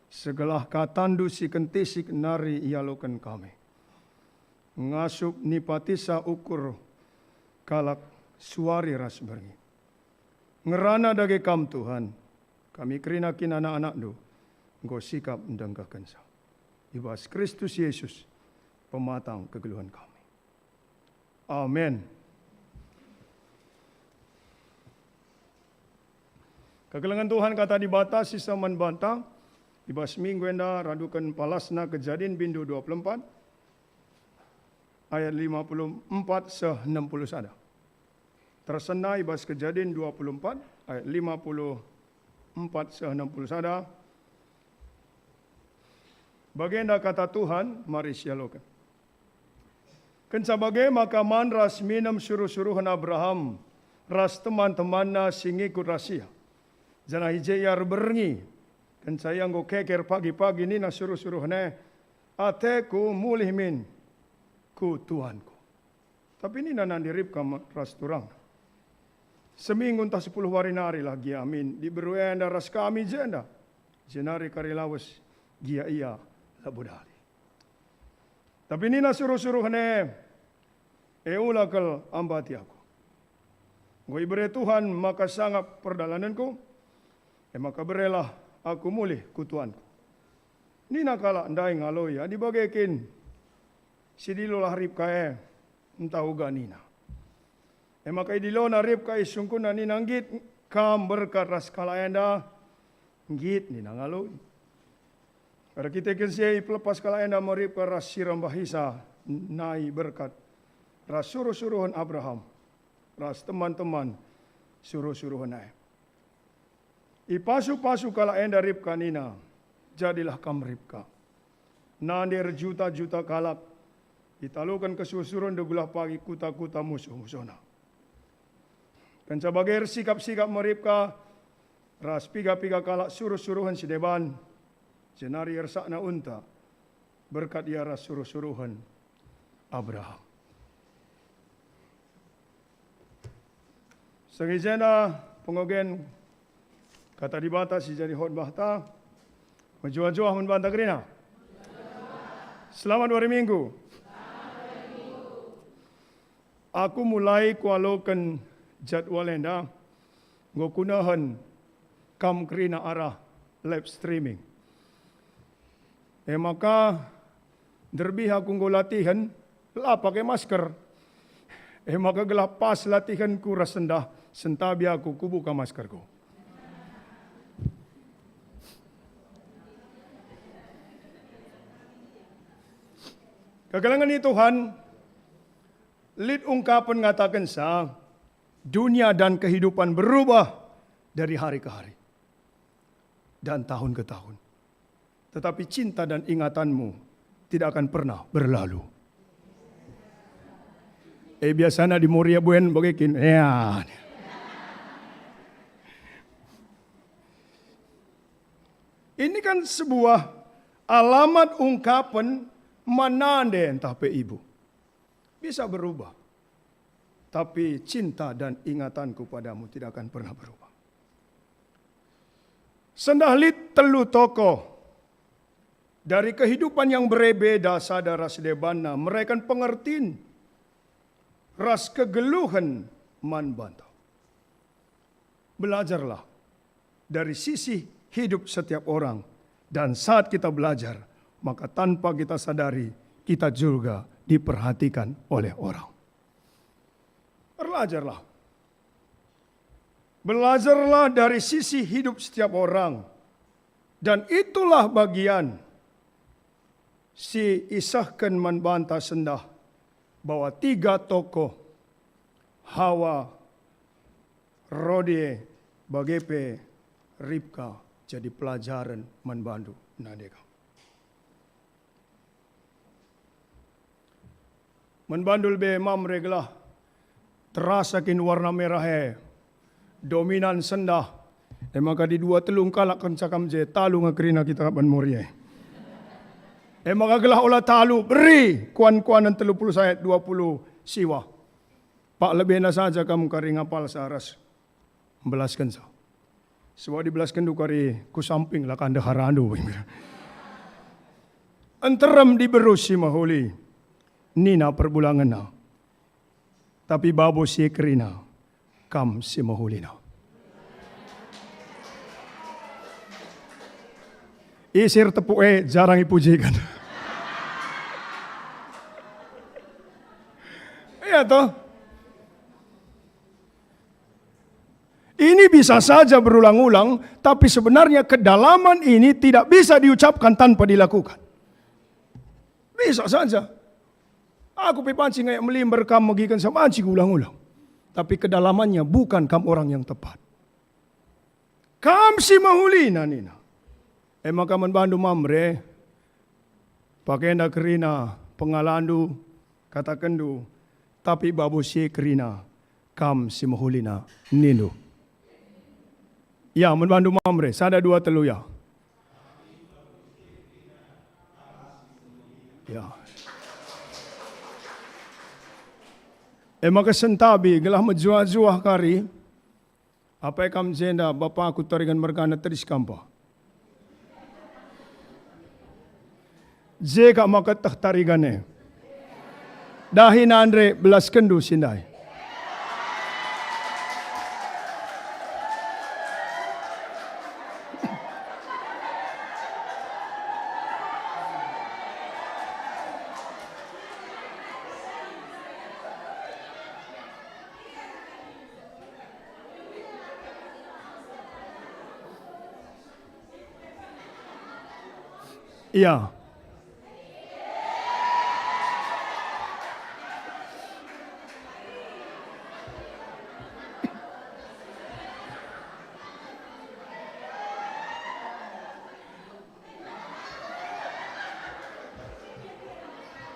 Segelah KataNdu si kentisik nari ialoken kami. Ngasup nipatisa ukur kalak suari ras berngi. Ngerana dage Kam, Tuhan, kami kerina kin anak-anakNdu, enggo sikap ndengkehkenca. I bas Kristus Yesus, pematang kegeluhen kami. Amin. Kekelengen Tuhan, Kata Dibata si seh man banta, i bas minggu enda raduken palasna Kejadin bindu dua puluh empat, ayat lima puluh empat seh enam puluh sada. Tersena i bas Kejadin dua puluh empat ayat lima puluh empat seh enam puluh sada. Bagenda kata Tuhan, mari sialoken. Kenca bage maka man ras minem suruh-suruhen Abraham ras teman-temanna si ngikut ras ia. Janah i je ia erberngi. Kenca ia enggo keker pagi-pagi nina suruh-suruhen e, "Ateku mulih min ku tuanku." Tapi nina nande Ribka me-, ras turangna, "Seminggu ntah sepuluh wari nari lah gia min diberu enda ras kami i jenda." Jenari kari lawes gia ia labo dali. Tapi nina suruh-suruhen e, "E ula kal ambati aku. Enggo ibere Tuhan maka sangap perdalanenku, e maka berelah aku mulih ku tuanku." Nina kalak ndai ngaloi, "Adi bage kin sidilolah Ribka e, ntah uga nina." E maka idilona Ribka isungkunna nina, "Nggit kam berkat ras kalak enda?" "Nggit," nina ngaloi. Erkiteken si e ipelepas kalak enda me Ribka ras si rembah isa nai berkat ras suruh-suruhen Abraham ras teman-teman suruh-suruhen e. Ipasu-pasu kalak enda Ribka nina, "Jadilah kam Ribka. Nande erjuta-juta kalak italuken kesusuren gelah pagi kuta-kuta musuh-musuhna." Kenca bage ersikap-sikap me Ribka ras piga-piga kalak suruh-suruhen si deban, jenari ersakna unta, berkat ia ras suruh-suruhen Abraham. Seh i jenda pengogen Kata Dibata si jadi khotbahta. Mejuah-juah man banta kerina. Selamat wari Minggu. Aku mulai kualoken jadwal enda, enggo kunehen kam kerina arah live streaming. E maka, nderbih aku enggo latihen, la pake masker. E maka gelah pas latihenku ras sendah, sentabi aku kubuka maskerku. Kekelengen i Tuhan, lit ungkapen ngatakenca, dunia dan kehidupan berubah dari hari ke hari dan tahun ke tahun. Tetapi cinta dan ingatanmu tidak akan pernah berlalu. Eh, biasana di Moria buen bage kin. Ya. Ini kan sebuah alamat ungkapen man nande ntah pe ibu. Bisa berubah. tapi cinta dan ingatanku padamu tidak akan pernah berubah. Sendah lit telu tokoh dari kehidupan yang berbeda sada ras debanna mereken pengertin ras kegeluhen man banta. Belajarlah dari sisi hidup setiap orang, dan saat kita belajar, maka tanpa kita sadari, kita juga diperhatikan oleh orang. Belajarlah. Belajarlah dari sisi hidup setiap orang. Dan itulah bagian si isehken man banta sendah bahwa tiga tokoh, Hawa, Rode, bage pe Ribka, jadi pelajaren man bandu nande kam. Man bandu lebe Mamre gelah terasa kin warna merah e. Dominan sendah. E maka di dua telu kalak kenca kam je, talu nge kerina kita ban mori e. E maka gelah ola talu, beri kuan-kuanen telu puluh ayat dua puluh siwah. Pak lebena saja kam kari ngapalsa ras mbelaskensa. Sebab dibelaskenndu kari ku samping la ka ndeharandu. Nterem diberu si mehuli, nina perbulangenna. Tapi babo si kerina, kam si mehulina. Isi ertepuk e jarang ipujiken. Iya toh? Ini bisa saja berulang-ulang, tapi sebenarnya kedalaman ini tidak bisa diucapkan tanpa dilakukan. Bisa saja. Aku pe banci ngayak melimber kam megiken sa banci kuulang-ulang. Tapi kedalamannya bukan kam orang yang tepat. Kam si mehulina nina. E maka man bandu Mamre, pakenda kerina pengalandu, katakenndu, tapi babo si kerina, kam si mehulina, nindu. Ya, man bandu Mamre, sada dua telu ya. Ya. E maka sentabi gelah mejuah-juah kari, apai kam jenda bapaku tarigan mergana tedis kampa. Je kap maka teh tarigan e. Dahi nande belaskenndu si ndai. Iya.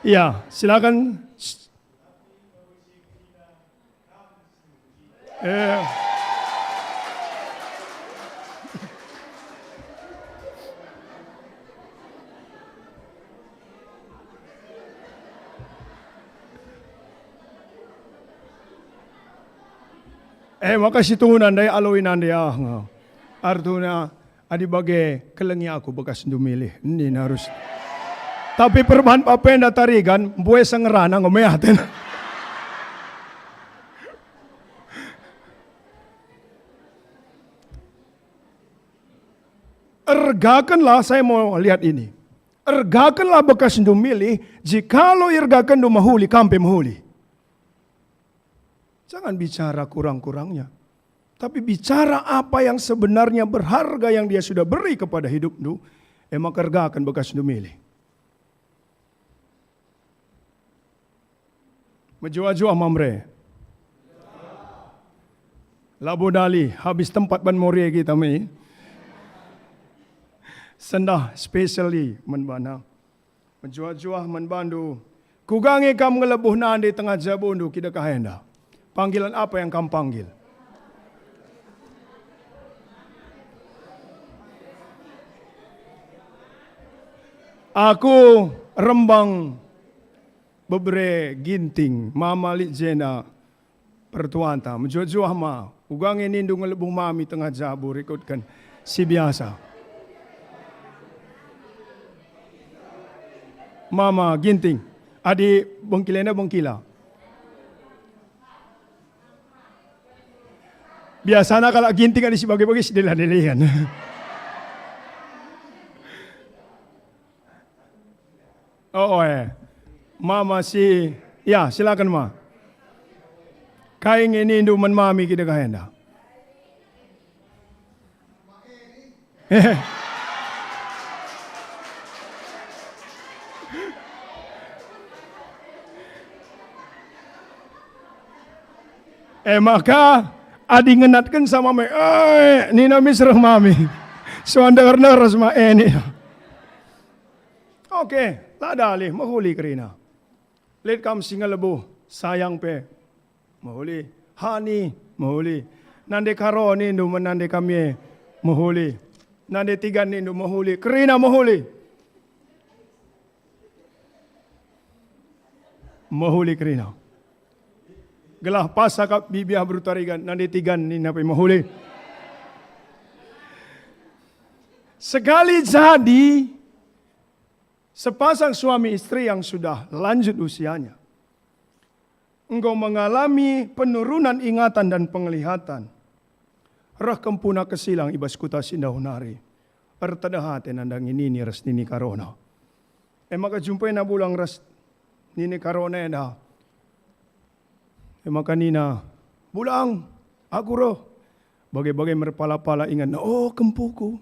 Iya, silakan. Eh. Eh, maka situhuna ndai aloi nande ah, nga. Artuna, adi bage kelengi aku bekasndu milih, nina arus. Tapi perbahan bapenda tarigan, mbue sengerana enggo meah tena. Ergakenlah, saya mau lihat ini. Ergakenlah bekasndu milih, jikalau iergakenndu mehuli, kam pe mehuli. Jangan bicara kurang-kurangnya, tapi bicara apa yang sebenarnya berharga yang Dia sudah beri kepada hidupndu, e maka ergaken bekasndu milih. Mejuah-juah Mamre. Labo dali, habis tempat ban mori kita me. Sendah specially man bana. Mejuah-juah man bandu. Kuga nge kam ngelebuh nande tengah jabundu kidekah enda? Panggilan apa yang kam panggil? Aku Rembang, Bebere, Ginting, mama lit jenda. Pertuanta, mejuah-juah ma, uga nge nindu ngelebuh mami tengah jabu rikutken si biasa. Mama Ginting, adi bengkila enda bengkila. Biasana kalak Ginting adi si bage-bage si dela-delian. Oh, oh, eh. Mama si, ya, silakan, Ma. Kai nge nindu man mami kita ka enda? Eh, maka adi ngenatken sama me, eh, nina mis reh mami. Suan denger-denger ras ma, eh, nina. Oke, la dalih, mehuli kerina. Lit kam si ngelebuh, sayang pe, mehuli. Hani, mehuli. Nande Karo nindu man nande kami e, mehuli. Nande Tigan nindu mehuli. Kerina mehuli. Mehuli kerina. Gelah pas akap bibiah beru Tarigan, nande Tigan nina pe mehuli. Sekali jadi, sepasang suami istri yang sudah lanjut usianya enggo mengalami penurunan ingatan dan penglihatan. Reh kempuna kesilang i bas kuta si ndauh nari. Ertedeh ate nandangi nini ras nini Karona. E maka jumpaina Bulang ras nini Karona enda. E maka nina, "Bulang, aku reh." Bage-bage merpala-pala inganna, "Oh, kempuku."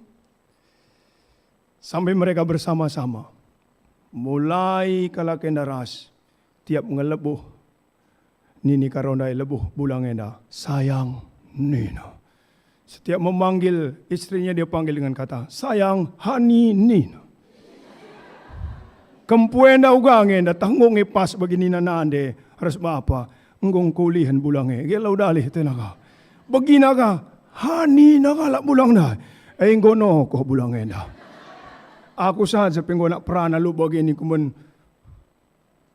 Sampai mereka bersama-sama. Mulai kalak enda ras, tiap ngelebuh nini Karo ndai lebuh Bulang enda, "Sayang," nina. Setiap memanggil istrinya dia panggil dengan kata, "Sayang, Hani," nina. Kempu enda uga nge enda, tah enggo nge pas bagi nina nande ras bapa, enggo engkulihen Bulang e, gia la udalih atena ka. Begina ka, Hani nina kalak Bulang ndai. E enggo nokoh Bulang enda. Aku saja pe enggo anak perana lu bage ningku man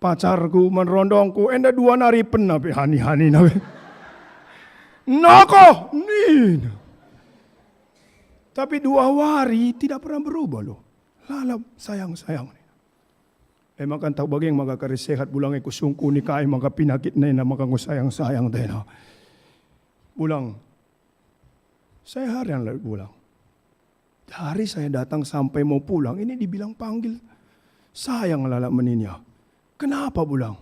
pacarku, man rondongku, enda dua nari pena pe Hani-Hani na pe. Nokoh, nina. Tapi dua wari tidak pernah berubah loh. Lalap, sayang, sayang, nina. E maka ntah bage maka kari sehat Bulang e kusungkuni kai maka pinakit nena maka enggo sayang-sayang tena. Bulang, saya harian la Bulang. Dari saya datang sampai mau pulang, ini dibilang panggil. Sayang lalap meninia. Kenapa Bulang?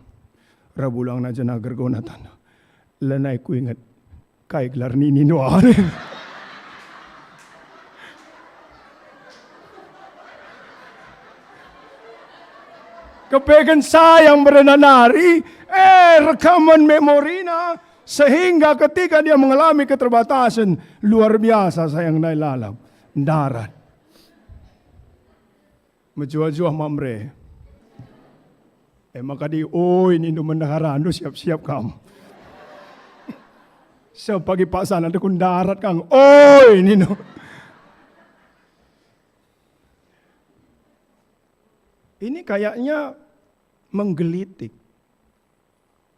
Ra Bulang na jena gergona tanna. Lanai kuinget kai gelar nini nuari. Kepeken sayang berena nari, eh, rekaman memorina, sehingga ketika dia mengalami keterbatasan, luar biasa sayang ndai lalap. Ndarat. Mejuah-juah ma mere. E maka di, "Oi," nindu, "mendaharandu siap-siap kam." Sepagi paksana deku ndarat kang, "Oi," nindu. Ini kayaknya menggelitik.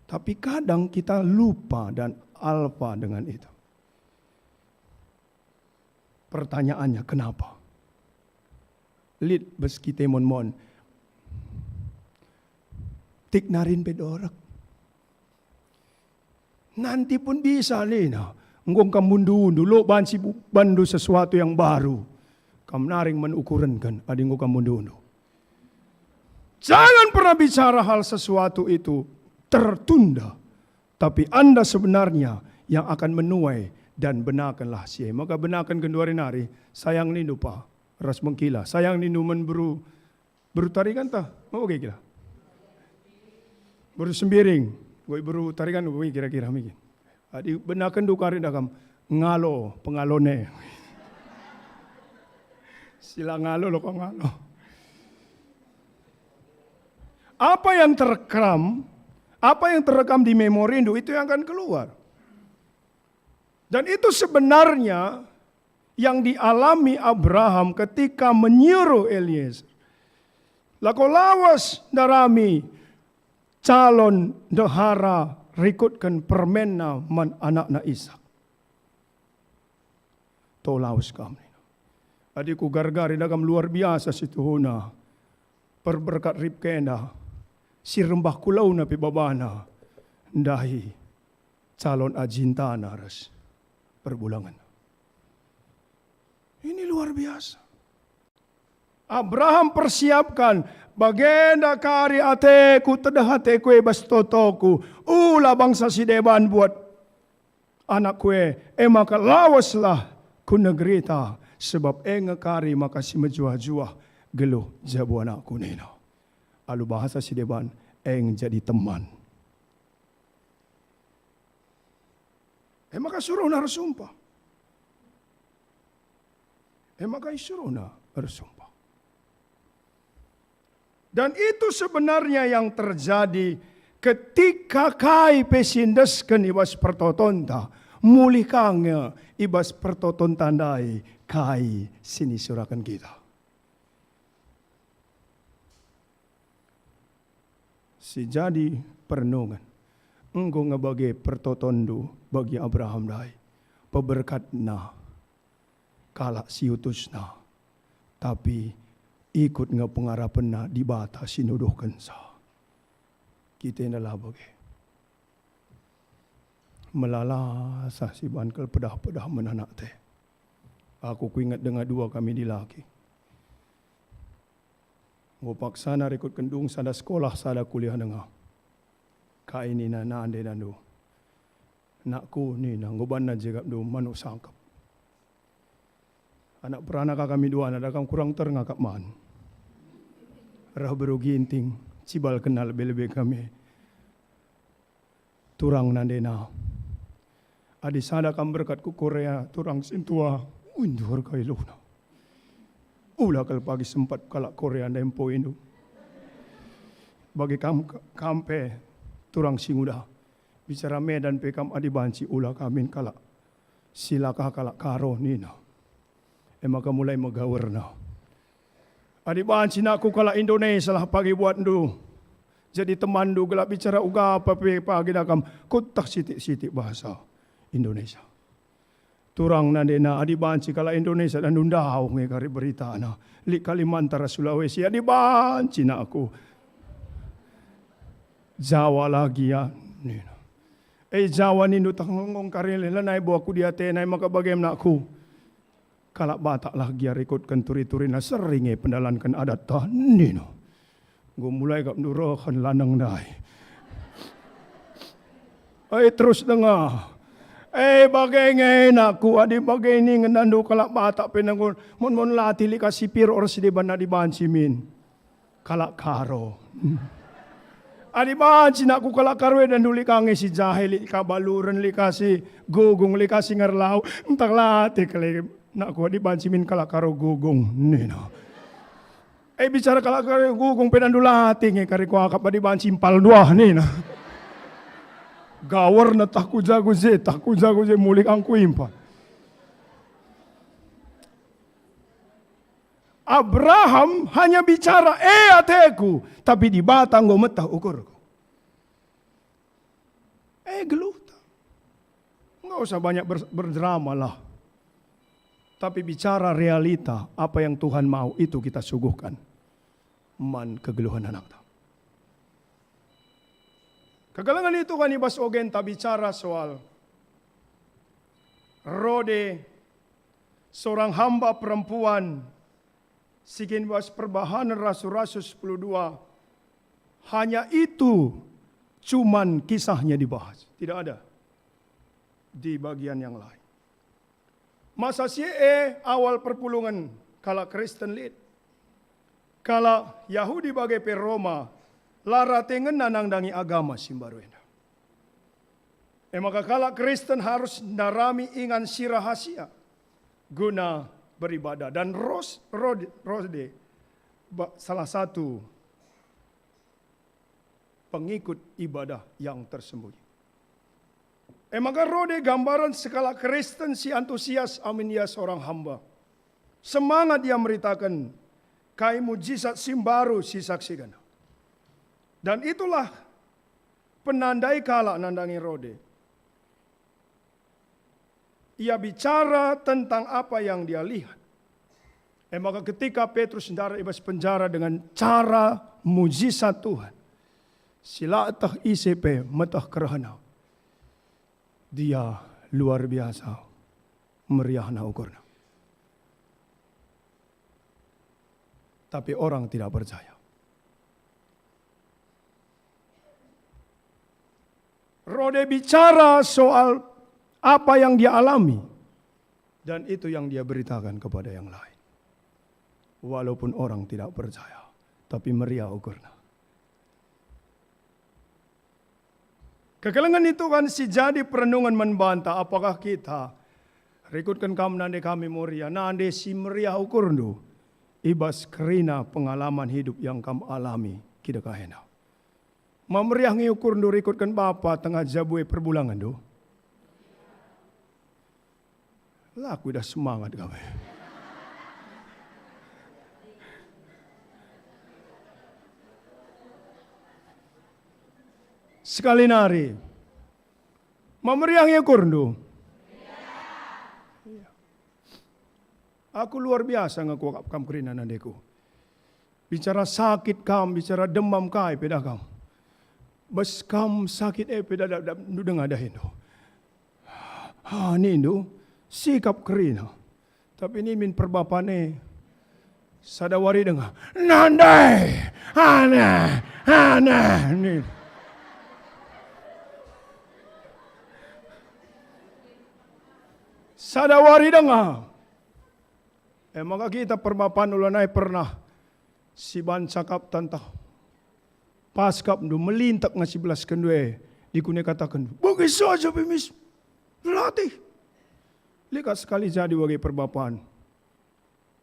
Tapi kadang kita lupa dan alpa dengan itu. Pertanyaannya, kenapa? Lit bas kita mon-mon. Tik narin pe dorek. Nanti pun bisa nina, enggo kam mundu-undu, lo banci bu-, bandu sesuatu yang baru. Kam naring man ukurenken adi enggo kam mundu-undu. Jangan pernah bicara hal sesuatu itu tertunda, tapi Anda sebenarnya yang akan menuai dan benakenlah si e. Maka benaken genduari nari, sayang nindu pa, ras mengkila, sayang nindu man beru, beru Tarigan tah, mau bage kila? Beru Sembiring, goi beru Tarigan, goi kira-kira migin. Adi benaken du kari dakam, ngalo, pengalone. Sila ngalo lo kok ngalo. Apa yang terekam, apa yang terekam di memorindu itu yang akan keluar. Dan itu sebenarnya yang dialami Abraham ketika menyuruh Eliezer. Lako lawas ndarami calon ndehara rikutken permenna man anakna Isak. To lawes kam, nina. Adi kugargari dagam luar biasa situhuna perberkat Ribka enda, si rembah kulauna pe babana ndahi calon ajintana ras perbulangenna. Ini luar biasa. Abraham persiapkan, "Bagenda kari ateku, tedeh ateku e bas totoku, ula bangsa si deban buat anakku e, e maka laweslah ku negerita, sebab e nge kari maka si mejuah-juah geluh jabu anakku," nina. Alu bahasa si deban, e nge jadi teman. E maka suruhna ersumpah. E maka isuruhna ersumpah. Dan itu sebenarnya yang terjadi ketika kai pe si endesken i bas pertotonta, mulih ka nge i bas pertotonta ndai kai si nisuraken kita. Si jadi perenungen, enggo nge bage pertotonndu bagi Abraham ndai, peberkatna kalak si utusna, tapi ikut nge pengarapenna Dibata si nuduhkenca. Kita enda la bage. Melalasa si ban kal pedah-pedah man anakta e. Aku kuinget denga dua kami dilaki. Enggo paksana rikutken dung sada sekolah, sada kuliah denga. Kai nina nande nandu? Nakku, nina, enggo banna jegapndu manuk sangkep. Anak perana ka kami duana, da kam kurang ternga kap man. Reh beru Ginting, cibalkenna lebe-lebe kami. Turang nandena. Adi sada kam berkat ku Korea, turang sintua, undur kai luhna. Ula kal pagi sempat kalak Korea ndai empo indu. Bagi kam, kam pe turang singuda. Bicara Medan pe kam adi banci ula kamin kalak. Silaka kalak Karo nina. E maka mulai megawerna. Adi banci nakku kalak Indonesia lah pagi buatndu. Jadi temanndu gelah bicara uga apa pe pagi dakam kuntah sitik-sitik bahasa Indonesia. Turang nandena adi banci kalak Indonesia dan ndau nge kari beritana. Lit Kalimantan ras Sulawesi adi banci nakku. Jawa lagi ya, nina. E Jawa nindu tah ngongkong kari le, lanai bo aku diatena, e maka bagem nakku. Kalak Batak lah gia rikutken turi-turina sering e pendalanken adatta, nina. Enggo mulai kap ndurehen laneng ndai. E terus denga. E bage nge nakku, adi bage ningen nandu kalak Batak pe nangkun, mon-mon latih lit ka si piro ras si deban adi banci min. Kalak Karo. Adi banci nakku kalak Karo enda nduli ka nge si jahe, lit ka baluren, lit ka si gugung, lit ka si ngerlau. Ntah latih kali nakku adi banci min kalak Karo gugung, nina. E bicara kalak Karo gugung pe nandu latih nge kari kuakap adi banci impal duah, nina. Gawerna tah ku jago je, tah ku jago je mulih angku impal. Abraham hanya bicara, "E ateku," tapi Dibata enggo meteh ukurku. E geluhta. Enggak usah banyak ber-, berdrama lah. Tapi bicara realita, apa yang Tuhan mau, itu kita suguhkan man kegeluhen anakta. Kegeluhen itu kan i bas ogenta bicara soal Rode, seorang hamba perempuan si kin bas Perbahanen Rasul-Rasul sepuluh dua, hanya itu cuman kisahnya dibahas. Tidak ada di bagian yang lain. Masa si e awal perpulungen kalak Kristen lit. Kalak Yahudi bage pe Roma la rate ngena nandangi agama si mbaru enda. E maka kalak Kristen harus ndarami ingan si rahasia guna beribadah. Dan Ros-, Rod-, Rode, ba-, salah satu pengikut ibadah yang tersembunyi. E maka Rode gambaren sekalak Kristen si antusias amin ia seorang hamba. Semangat ia meritaken kai mujizat si mbaru si isaksikenna. Dan itulah penandai kalak nandangi Rode. Ia bicara tentang apa yang dia lihat. E maka ketika Petrus ndarat i bas penjara dengan cara mujizat Tuhan, si la teh ise pe meteh kerehna. Dia luar biasa meriahna ukurna. Tapi orang tidak percaya. Rode bicara soal apa yang dia alami, dan itu yang dia beritakan kepada yang lain. Walaupun orang tidak percaya, tapi meriah ukurna. Kekelengen itu kan si jadi perenungen man banta, apakah kita rikutken kam nande kami Moria, nande si meriah ukurndu i bas kerina pengalaman hidup yang kam alami kidekahena. Ma meriah nge ukurndu rikutken bapa tengah jabu e perbulangenndu? La kuidah semangat kami. Sekali nari, ma meriah nge ukurndu? Aku luar biasa nge kuakap kam kerina nandeku. Bicara sakit kam, bicara demam kai pe dah kam. Bas kam sakit e pe dah, dah, dah, ndu denga dahindu. Ha, nindu, sikap kerina. Tapi nimin perbapan e, sada wari denga, "Nande, aneh, aneh," nin. Sada wari denga. E maka kita perbapan ulanai pernah siban cakap tantah. Pas kap ndu melintek nga sibelasken ndu e, dikune kataken, "Bage saja pe mis, latih." Lit ka sekali jadi bage perbapan.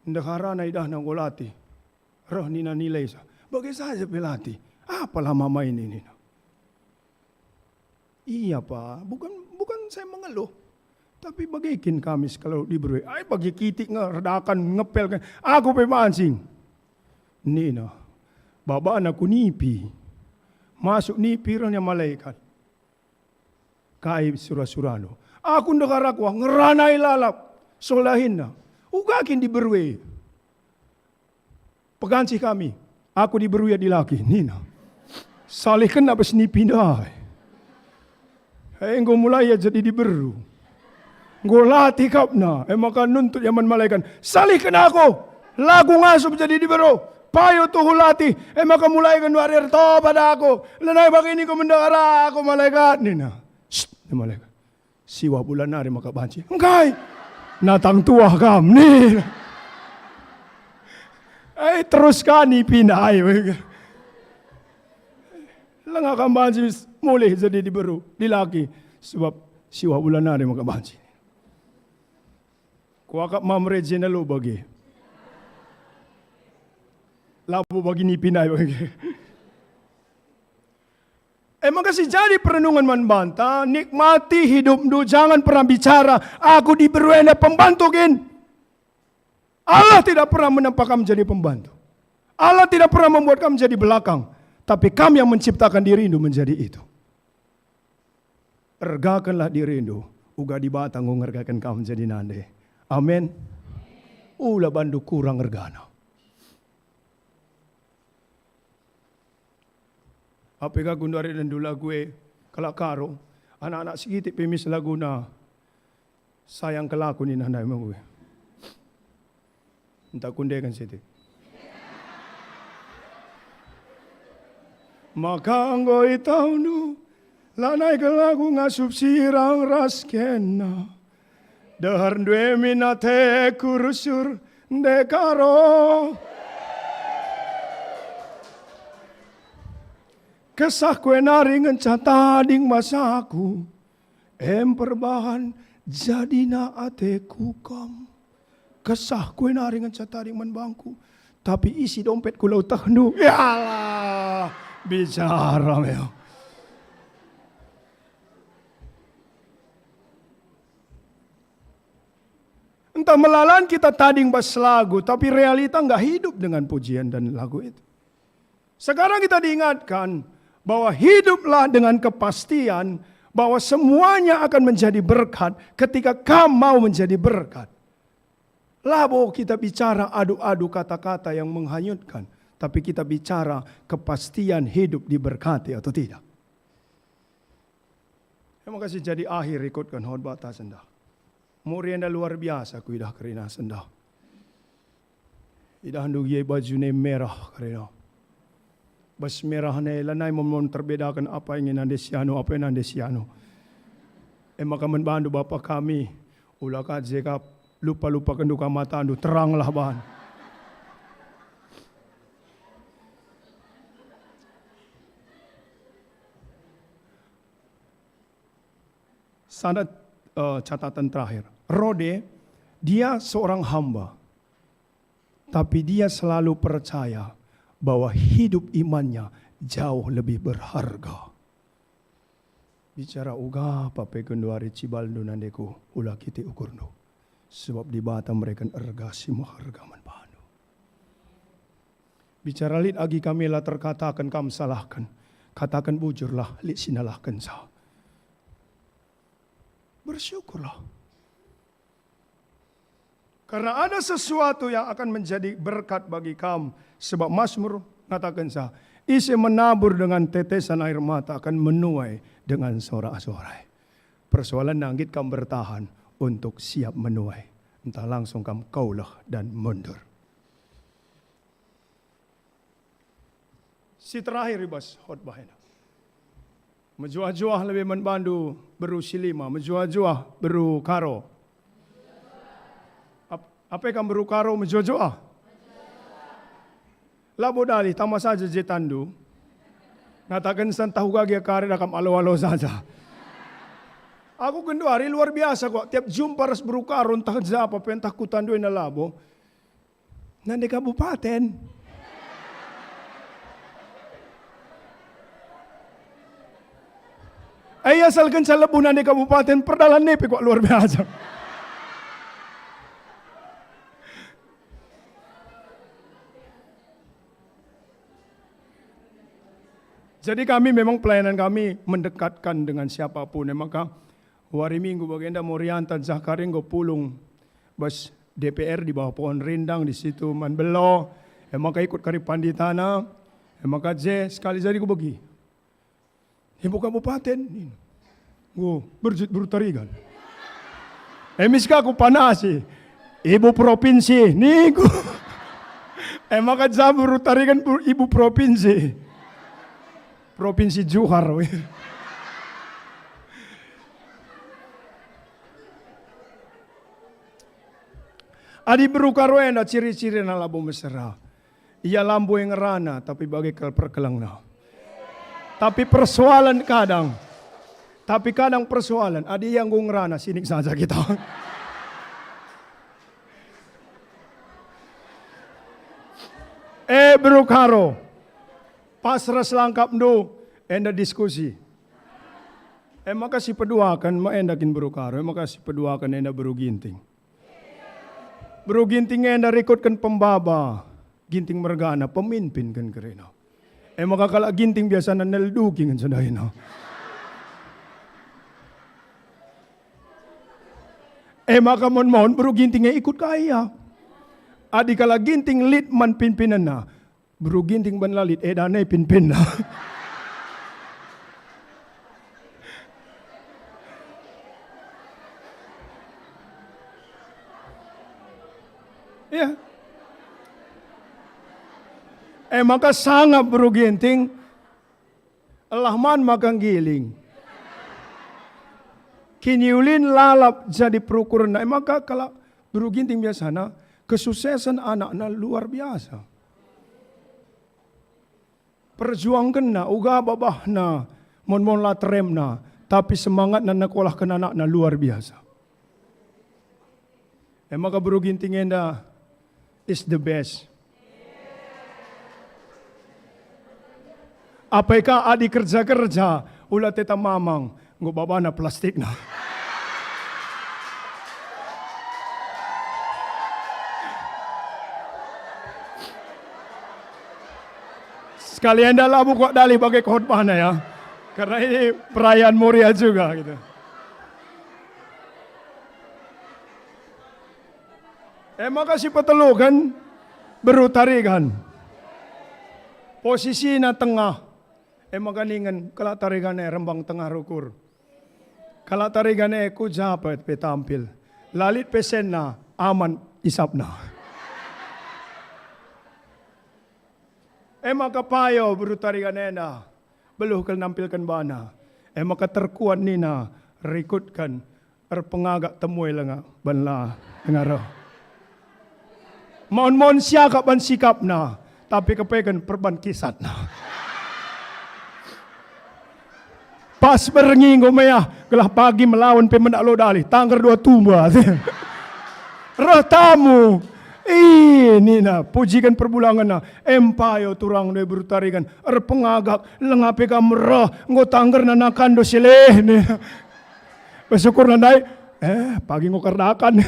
Ndeharana idahna enggo latih, reh nina nilaisa, "Bage saja pe latih, apalah mama ini," nina. Iya, Pa, bukan, bukan saya mengeluh, tapi bage kin kami sekalak diberu e. Ai bage kitik nge, redakan, ngepel kan. Aku pe mancing. Nina, babana ku nipi. Masuk nipi rehnya malaikat. Kai sura-surandu? Aku ndeharna kuah ngerana i lalap. Seh dahinna. Uga kin diberu e. Pegancih kami, aku diberu ia dilaki, nina. Salihkenna bas nipi ndai. E, enggo mulai ia jadi diberu. Enggo latih kapna, e maka nuntut ia man malaikat, "Salihken aku, la ku ngasup jadi diberu. Payo tuhu latih, e maka mulai genduari ertobat aku. Lanai bagi niko mendekar aku, malaikat," nina. "Sst," nina malaikat. "Siwah bulan nari maka banci." "Engkai?" "Natang tuah kam," nina. Eh, terus kani pindah ai. Langa kam banci mulih jadi diberu, dilaki. Sebab siwah bulan nari maka banci. Kuakap mam rejena lo bage. Labo bagi nipi ndai bage. E maka si jadi perenungen man banta, nikmati hidupndu, jangan pernah bicara, "Aku diberu enda pembantu kin." Allah tidak pernah menempa kam jadi pembantu. Allah tidak pernah membuat kam jadi belakang, tapi kam yang menciptakan dirindu menjadi itu. Ergakenlah dirindu, uga Dibata enggo ngergaken kam jadi nande. Amin. Ula bandu kurang ergana. Ape ka genduari dendu lagu e, kalak Karo, anak-anak sikitik pe mis laguna, "Sayang kelaku," nina ndai me. Enta kundeken sitik. Maka enggo itahndu, lanai kelaku ngasup sirang ras kena. Deher ndu e min ateku rusur ndekaro. Kesahku e nari ngenca tading masaku, em perbahan jadina ateku kam. Kesahku e nari ngenca tading man bangku, tapi isi dompetku la ietehndu. Yalah, bicara meo. Entah melalan kita tading bas lagu, tapi realita nggak hidup dengan pujian dan lagu itu. Sekarang kita diingatkan, Bahwa hiduplah dengan kepastian bahwa semuanya akan menjadi berkat ketika kam mau menjadi berkat. Labo kita bicara adu-adu kata-kata yang menghanyutkan, tapi kita bicara kepastian hidup diberkati atau tidak. Terima kasih. Jadi akhir ikutkan khotbah ta sendah. Muri enda luar biasa kuidah kerina sendah. Idahndu gia bajuna merah kerina. Bas merah nai lanai mon terbedaken apa nge nande si anu, apa nande si anu. E maka man bandu Bapa kami, ula ka je kap lupa-lupakenndu ka matandu, teranglah bahan. Sada, eh, catatan terakhir. Rode, dia seorang hamba, tapi dia selalu percaya bahwa hidup imannya jauh lebih berharga. Bicara uga pe genduari cibalndu nandeku, ula kitik ukurndu, sebab Dibata mereken erga si meherga man bandu. Bicara lit agi kami la terkataken kam salahken, kataken bujurlah lit si nalahkenca. Bersyukurlah. Karena ada sesuatu yang akan menjadi berkat bagi kam, sebab Mazmur ngatakenca, "Ise menabur dengan tetesan air mata akan menuai dengan sorak-sorai." Persoalanna, nggit kam bertahan untuk siap menuai, entah langsung kam kauleh dan mundur. Si terakhir i bas khotbah enda. Mejuah-juah lebe man bandu beru si lima, mejuah-juah beru Karo. Ap-, ape kam beru Karo mejuah-juah? Labo dalih, tama saja je tanndu. Ngataken santah uga gia karet akap alo-alo saja. Aku genduari luar biasa kok, tiap jumpa ras beru Karo ntah japa pe ntah ku tanndu enda labo. Nande kabupaten. Eh, asalkenca lebuh nande kabupaten, perdalan nepe kok luar biasa. Jadi kami memang pelayanan kami mendekatkan dengan siapapun. E maka wari Minggu bagenda Morianta Zahkari enggo pulung bas D P R di bawah pohon rindang di situ man belo. E maka ikut kari panditana. E maka je sekali jadi kubegi. Ibu kabupaten. Enggo, Berjit Beru Tarigan. E mis ka kupanasi. Ibu provinsi, niku. E maka ja Beru Tarigan bu-, ibu provinsi. Provinsi Johar. Adi beru Karo enda ciri-cirina labo mesera. Ia lamboi ngerana, tapi bage kal perkelengna. Tapi persoalan kadang, tapi kadang persoalan, adi ia enggo ngerana, sinik saja kita. Eh, beru Karo, pas ras langkapndu, enda diskusi. Eh, maka sipeduaken ma enda kin beru Karo, eh, maka sipeduaken enda beru Ginting. Beru Ginting enda rikutken pembaba, Ginting mergana, pemimpin kan kerina. E maka kalak Ginting biasana nelduki ngenca daina. E maka mon-mon beru Ginting e ikut ka ia. Adi kalak Ginting lit man pimpinenna, beru Ginting ban la lit, e dane pimpinna. Iya. E maka sangap beru Ginting, elah man maka nggiling. Kiniulin lalap jadi perukurenna. E maka kalak beru Ginting biasana kesuksesen anakna luar biasa. Perjuangkenna, uga babahna, mon-mon la teremna, tapi semangatna nekolahken anakna luar biasa. E maka beru Ginting enda is the best. Apai ka adi kerja-kerja, ula teta mamang, enggo babana plastikna. Kali enda labo kuakap dalih bage khotbahna ya. Karena ini perayaan Moria juga gitu. E maka si peteluken beru Tarigan. Posisina tengah. E maka ningen kalak Tarigan e rembang tengah rukur. Kalak Tarigan e ku ja pe tampil. La lit pesenna, aman isapna. E maka payo beru Tarigan enda, beluh kal nampilken bana. E maka terkuat nina, rikutken, erpengagak temue lenga, banla denga reh. Maun-maun siakap ban sikapna, tapi kepeken perban kisatna. Pas berngi enggo meah, gelah pagi melawen pe mendak lo dalih, tangger dua tumba. Reh tamu. Ih, nina, pujiken perbulangenna. Em payo turang ndai beru Tarigan. Erpengagak, lenga pe kam reh, enggo tanggerna nakan do silih, nina. Bersyukurna ndai, eh, pagi enggo kerdakan.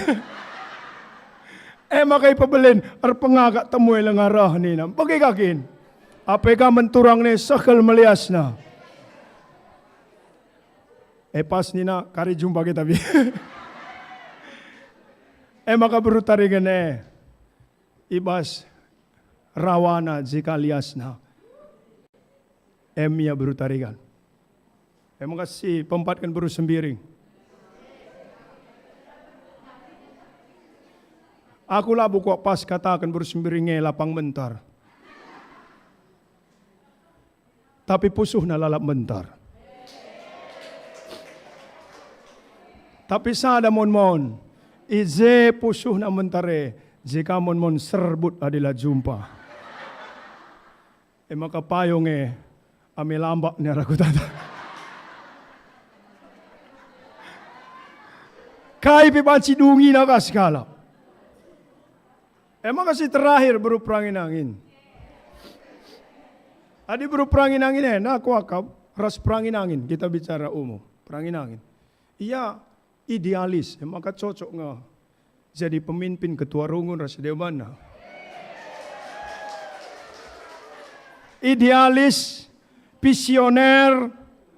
E maka ipebelin, erpengagak temue lenga reh, nina. Bage ka kin. Ape ka menturang ne sehkel meliasna. E pas nina, kari jumpa kita bi. E maka beru Tarigan e, ibas rawana jika liasna. Em ia beru Tarigan. E maka si pempatken beru Sembiring. Aku labo kuakap pas kataken beru Sembiring e lapang mbentar. Tapi pusuhna lalap mbentar. Tapi sada mon-mon, i je pusuhna mbentar e, je ka mon-mon serbut adi la jumpa. E maka payo nge, ame lambak ni arah kutata. Kai pe banci dungina ka sekalak. E maka si terakhir beru Perangin Angin. Adi beru Perangin Angin enda kuakap ras Perangin Angin, kita bicara umum. Perangin Angin. Ia idealis, e maka cocok nge jadi pemimpin ketua rungun ras debanna. Idealis, visioner,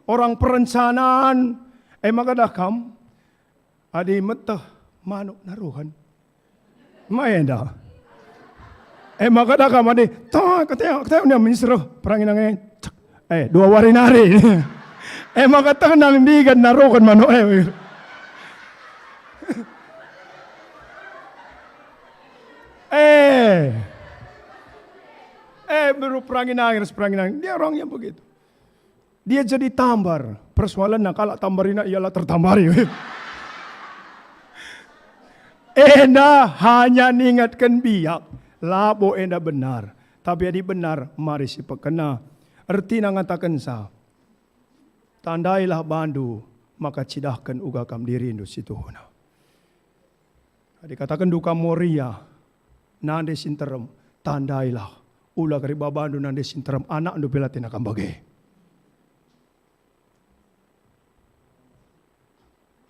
orang perencanaan, e maka dah kam, adi meteh manuk naruhen. Ma enda. E maka dah kam adi, ta, keteo, keteo nia min si reh Perangin Angin. Cek. Eh, dua wari nari. E maka tenang ndigan naruhen manuk e. Eh. Eh, beru Perangin Angin, Perangin Angin. Dia orangnya begitu. Dia jadi tambar. Persoalanna kalak tambarina ialah tertambari. Enda hanya ningetken biak, labo enda benar. Tapi adi benar, mari sipekena. Ertina ngatakenca, tandailah bandu, maka cidahken uga kam dirindu si tuhuna. Adi katakenndu kam Moria, nande si nterem, tandailah, ula kari babandu nande si nterem, anakndu pe la tena kam bage.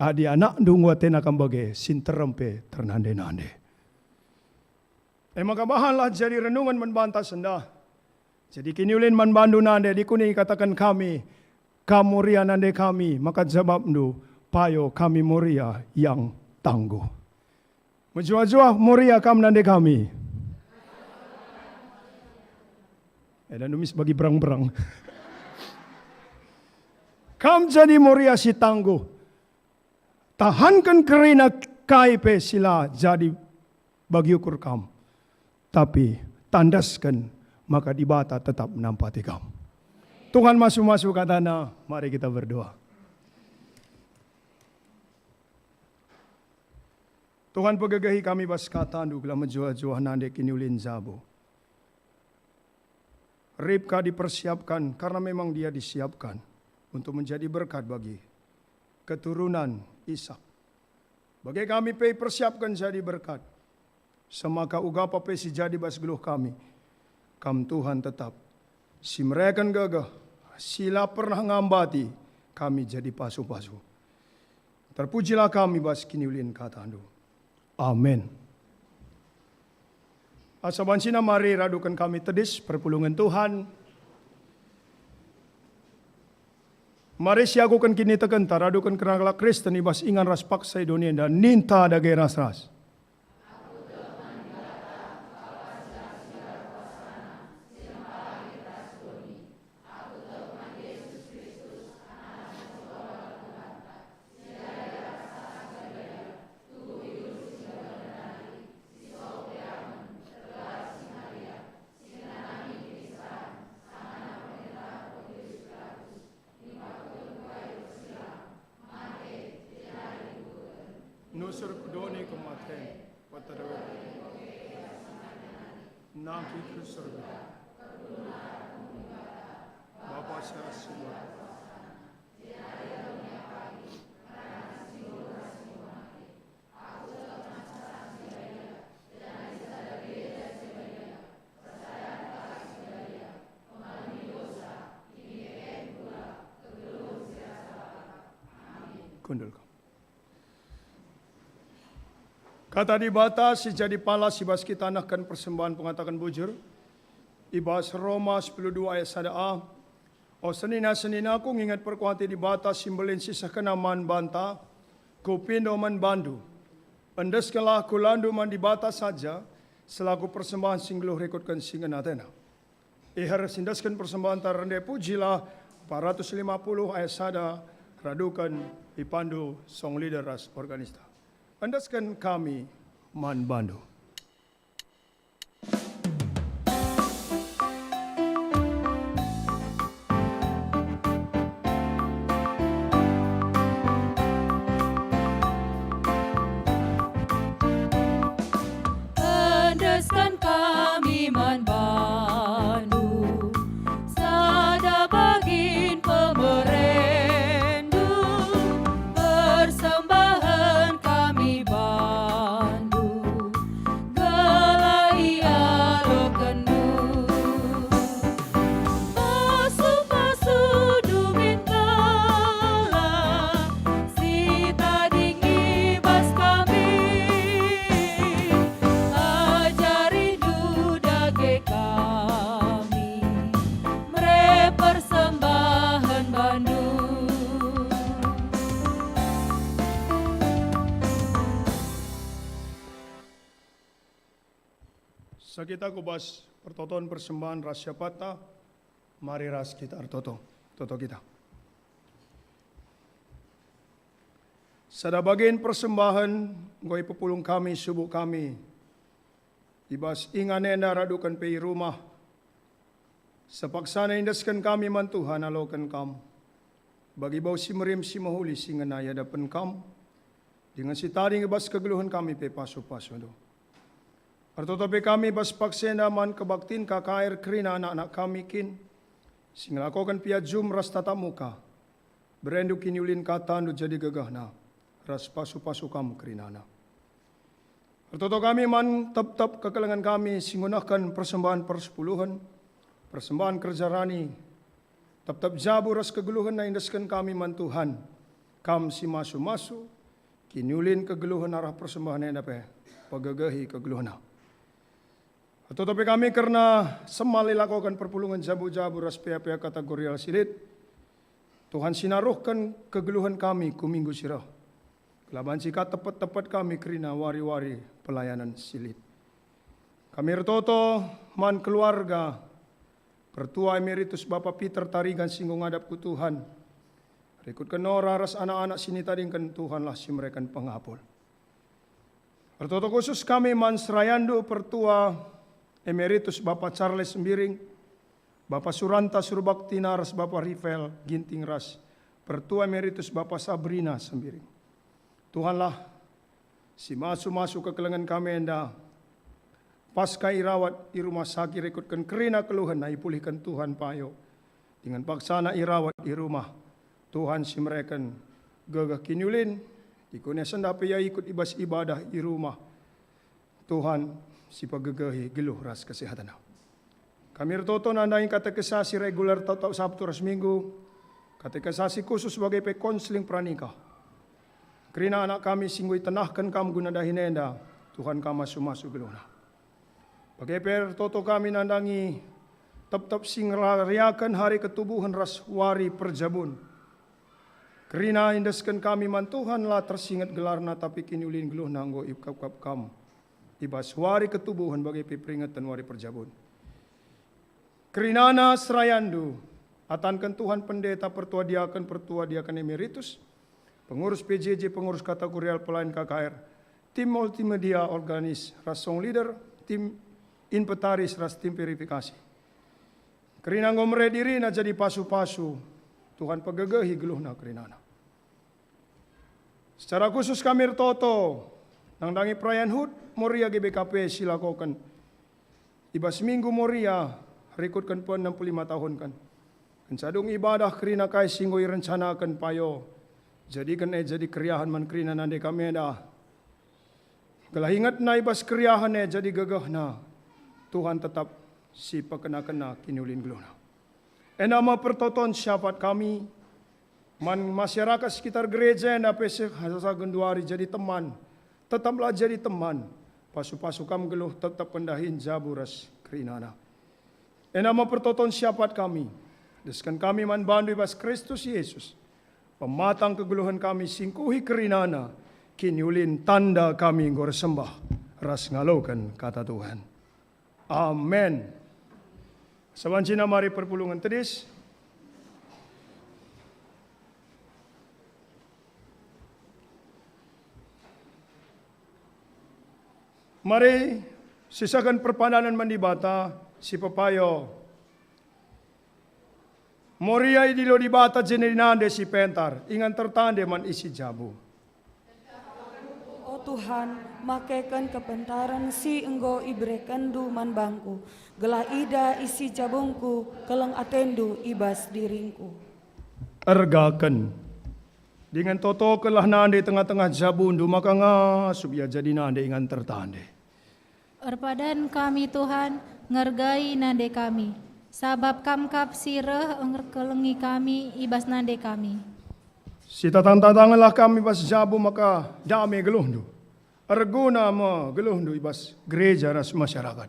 Adi anakndu enggo atena kam bage, si nterem pe ternande-nande. E maka bahanlah jadi renungen man banta sendah. Jadi kiniulin man bandu nande, adi kuning ikataken kami, kam Moria nande kami, maka jabapndu, payo kami Moria yang tangguh. Mejuah-juah Moria kam nande kami. Eh, dan numis bagi berang-berang. Kam jadi Moria si tangguh. Tahanken kerina kai pe si la jadi bagi ukur kam. Tapi tandasken maka Dibata tetap nampati kam. Tuhan masu-masu katana, mari kita berdoa. Tuhan, pegegehi kami bas kataNdu gelah mejuah-juah nande kiniulin jabu. Ribka dipersiapkan karena memang dia disiapkan untuk menjadi berkat bagi keturunan Ishak. Bage kami pe ipersiapken jadi berkat. Semaka ugapa pe si jadi bas geluh kami, Kam Tuhan tetap si mereken gegeh, si la pernah ngambati kami jadi pasu-pasu. Terpujilah kami bas kiniulin kataNdu. Amin. Asa banci mari raduken kami tedis perpulungen Tuhan. Mari siakuken kinitekenta raduken kerna kalak Kristen i bas ingan ras paksa i doni enda, ninta dage ras-ras. Nusur ku doni kematen, peterwen. Nangkih ku surga. Bapa si arah surga. Kundul kam. Kata Dibata si jadi pala si bas kita nehken persembahen pengataken bujur i bas Roma sepuluh dua ayat sada a. O senina-seninaku, nginget perkuah ate Dibata si mbelin sisehkenna man banta, kupindo man bandu. Endeskenlah kulandu man Dibata saja selaku persembahen si nggeluh rikutken si ngena atena. Iher si endesken persembahen tarende pujilah empat ratus lima puluh ayat sada, raduken ipandu song leader ras organista. Endesken kami man bandu. Endesken kami man bandu, sada bagin pemerendu, persembahen kami bandu, gelah ialokenndu. Pasu-pasu dungin gelah si tading i bas kami, ajarindu dage kami mere persembahen bandu. Sekita ku bas pertoton persembahen ras siapanta, mari ras kita ertoto. Toto kita. Sada bagin persembahen enggo ipepulung kami, subuk kami i bas ingan enda raduken pe i rumah. Sepaksana iendesken kami man Tuhan, aloken Kam. Bagi bau si merim si mehuli si ngena i adapen Kam, dingen si tading i bas kegeluhen kami pe pasu-pasuNdu. Ertoto pe kami bas paksa enda man kebaktin K K R kerina anak-anak kami kin, si ngelakoken piat jum ras tatap muka. BereNdu kiniulin kataNdu jadi gegehna, ras pasu-pasu Kam kerinana. Ertoto kami man tep-tep kekelengen kami si ngunehken persembahen persepuluhen, persembahen kerja rani, tep-tep jabu ras kegeluhenna iendesken kami man Tuhan, Kam si masu-masu, kiniulin kegeluhen arah persembahen enda pe, pegegehi kegeluhenna. Ertoto pe kami kerna semal ilakoken perpulungen jabu-jabu ras pea-pea kategorial si lit. Tuhan si naruhken kegeluhen kami ku minggu si reh, gelah banci ka tepet-tepet kami kerina wari-wari pelayanen si lit. Kami ertoto man keluarga Pertua Emeritus Bapa Peter Tarigan si enggo ngadap ku Tuhan, rikutken Nora ras anak-anak si nitadingken. Tuhanlah si mereken pengapul. Ertoto khusus kami man serayandu Pertua Emeritus Bapa Charles Sembiring, Bapa Suranta Surbakti ras Bapa Rifael Ginting ras Pertua Emeritus Bapa Sabrina Sembiring. Tuhanlah si masu-masu kekelengen kami enda, pasca irawat i rumah sakit rikutken kerina keluhenna, ipulihken Tuhan payo, dingen paksana irawat i rumah. Tuhan si mereken gegeh kiniulin, ikutna sendah pe ia ikut i bas ibadah i rumah Tuhan si pegegehi geluh ras kesehatenna. Kami ertoto nandangi katekisasi reguler tau-tau Sabtu ras Minggu, katekisasi khusus bage pe konseling pranikah. Kerina anak kami si enggo itenahken Kam guna dahin enda, Tuhan Kam masu-masu geluhna. Bage pe ertoto kami nandangi tep-tep si ngerariaken hari ketubuhen ras wari perjabun. Kerina iendesken kami man Tuhan la tersinget gelarna, tapi kiniulin geluhna enggo ikepkap kam i bas wari ketubuhen bage pe peringeten wari perjabun. Kerinana serayandu, atanken Tuhan pendeta, pertua diaken, pertua diaken emeritus, pengurus P J J, pengurus kategorial, pelayan K K R, tim multimedia, organis, ras song leader, tim inventaris, ras tim verifikasi. Kerina enggo mere dirina jadi pasu-pasu, Tuhan pegegehi geluhna kerinana. Secara khusus kami ertoto nandangi perayaan hut Moria G B K P si lakoken i bas Minggu Moria rikutken pe enam puluh lima tahunken. Kenca dung ibadah kerina kai si enggo irencanaken payo, jadiken e jadi keriahen man kerina nande kami enda. Gelah ingetna i bas keriahen e jadi gegehna, Tuhan tetap si pekena-kena kiniulin geluhna. Enda me pertoton syafaat kami man masyarakat sekitar gereja enda pe seh asa genduari jadi teman. Tetaplah jadi teman, pasu-pasu kam geluh tetap pendahin jabu ras kerinana. Enda me pertoton syafaat kami, desken kami man bandu i bas Kristus Yesus, pematang kegeluhen kami, singkuhi kerinana, kiniulin tanda kami enggo ersembah ras ngaloken kata Tuhan. Amen. Sabanci mari perpulungen tedis. Mari sisaken perpadanen man Dibata si pepayo. Moria idilo Dibata jenari nande si pentar, ingan tertande man isi jabu. O Tuhan, makeken kepentaren si enggo iberekenNdu man bangku, gelah ida isi jabungku keleng atenNdu i bas diringku. Ergaken. Dingen totokenlah nande i tengah-tengah jabundu, maka ngasup ia jadi nande ingan tertande. Erpadan kami, Tuhan, ngergai nande kami, sabap Kam kap si reh erkelengi kami i bas nande kami. Sitatang-tatangenlah kami bas jabu, maka dame geluhndu. Erguna me geluhndu i bas gereja ras masyarakat.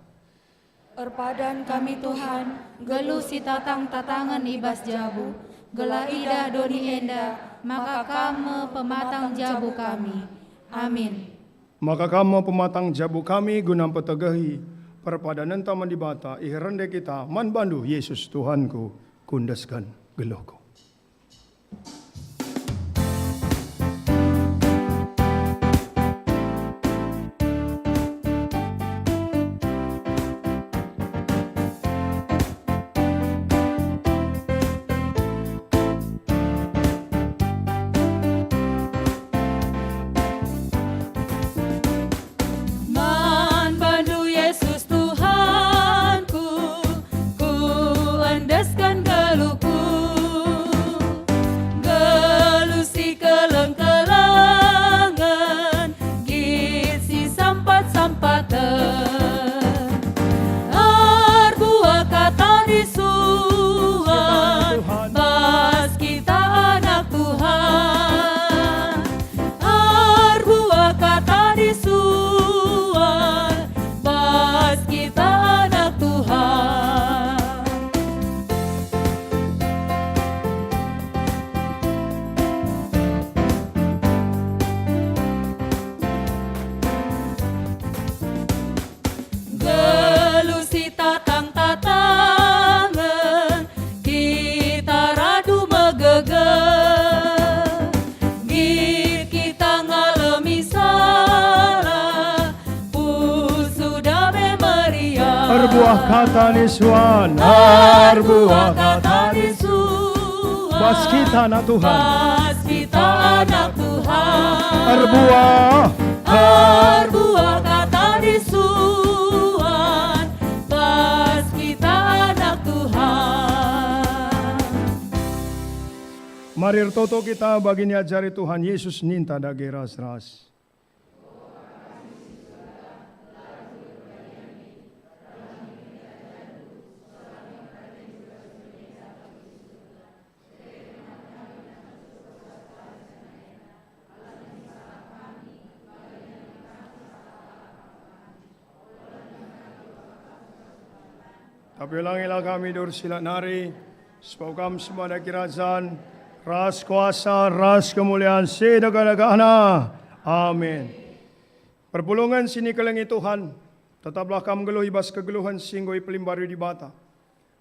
Erpadan kami, Tuhan, nggeluh sitatang-tatangen i bas jabu, gelah idah doni enda maka Kam me pematang jabu kami. Amin. Maka Kam me pematang jabu kami guna mpetegehi perpadanenta man Dibata, iherende kita man bandu, Yesus Tuhanku, kuendesken geluhku. Man bandu, Yesus Tuhanku, kuendesken geluhku. Geluh si keleng-kelengen, nggit si sampat-sampaten. Erbuah kata ni suan, bas kita anak Tuhan. Erbuah kata ni suan, bas kita anak Tuhan. Geluh sitatang-tatangen, kita radu megegeh. Nggit kita ngalemi salah, pusuh dame meriah. Erbuah kata ni suan. Erbuah kata ni suan. Bas kita anak Tuhan. Bas kita anak Tuhan. Erbuah. Erbuah kata ni suan, bas kita anak Tuhan. Mari ertoto kita bagi niajari Tuhan Yesus ninta dage ras-ras. Tapi ulangilah kami dosa si la nari, sebab Kam si mada kinirajan, ras kuasa, ras kemulian si dekah-dekahna. Amin. Perpulungen si nikelengi Tuhan, tetaplah kam nggeluh i bas kegeluhen si enggo ipelimbari Dibata.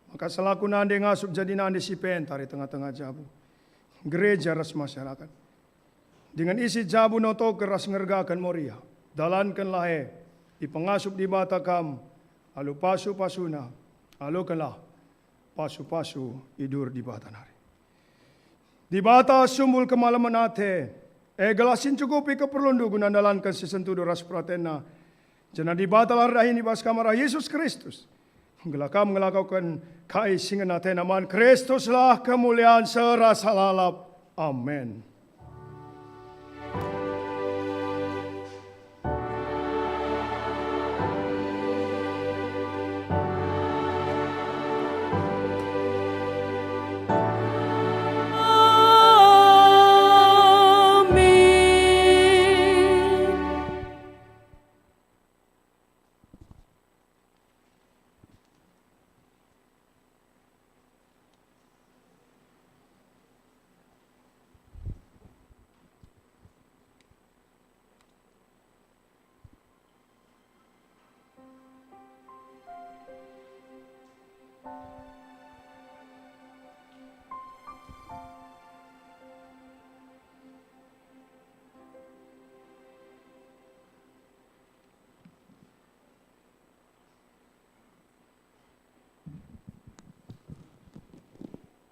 Maka selaku nande ngasup jadi nande si pentar i tengah-tengah jabu, gereja ras masyarakat. Dingen isi jabu notoken ras ngergaken Moria. Dalankenlah e, ipengasup Dibata kam alu pasu-pasuNa, alokenlah pasu-pasu idur Dibata nari. Dibata sumbul kemalemen ate, e gelah si ncukupi keperlunndu guna ndalanken si sentudu ras peratenNa. Janah Dibatalah erdahin i bas kam arah Yesus Kristus. Gelah kam ngelakoken kai si ngena atena man Kristuslah kemulian serasa lalap. Amin.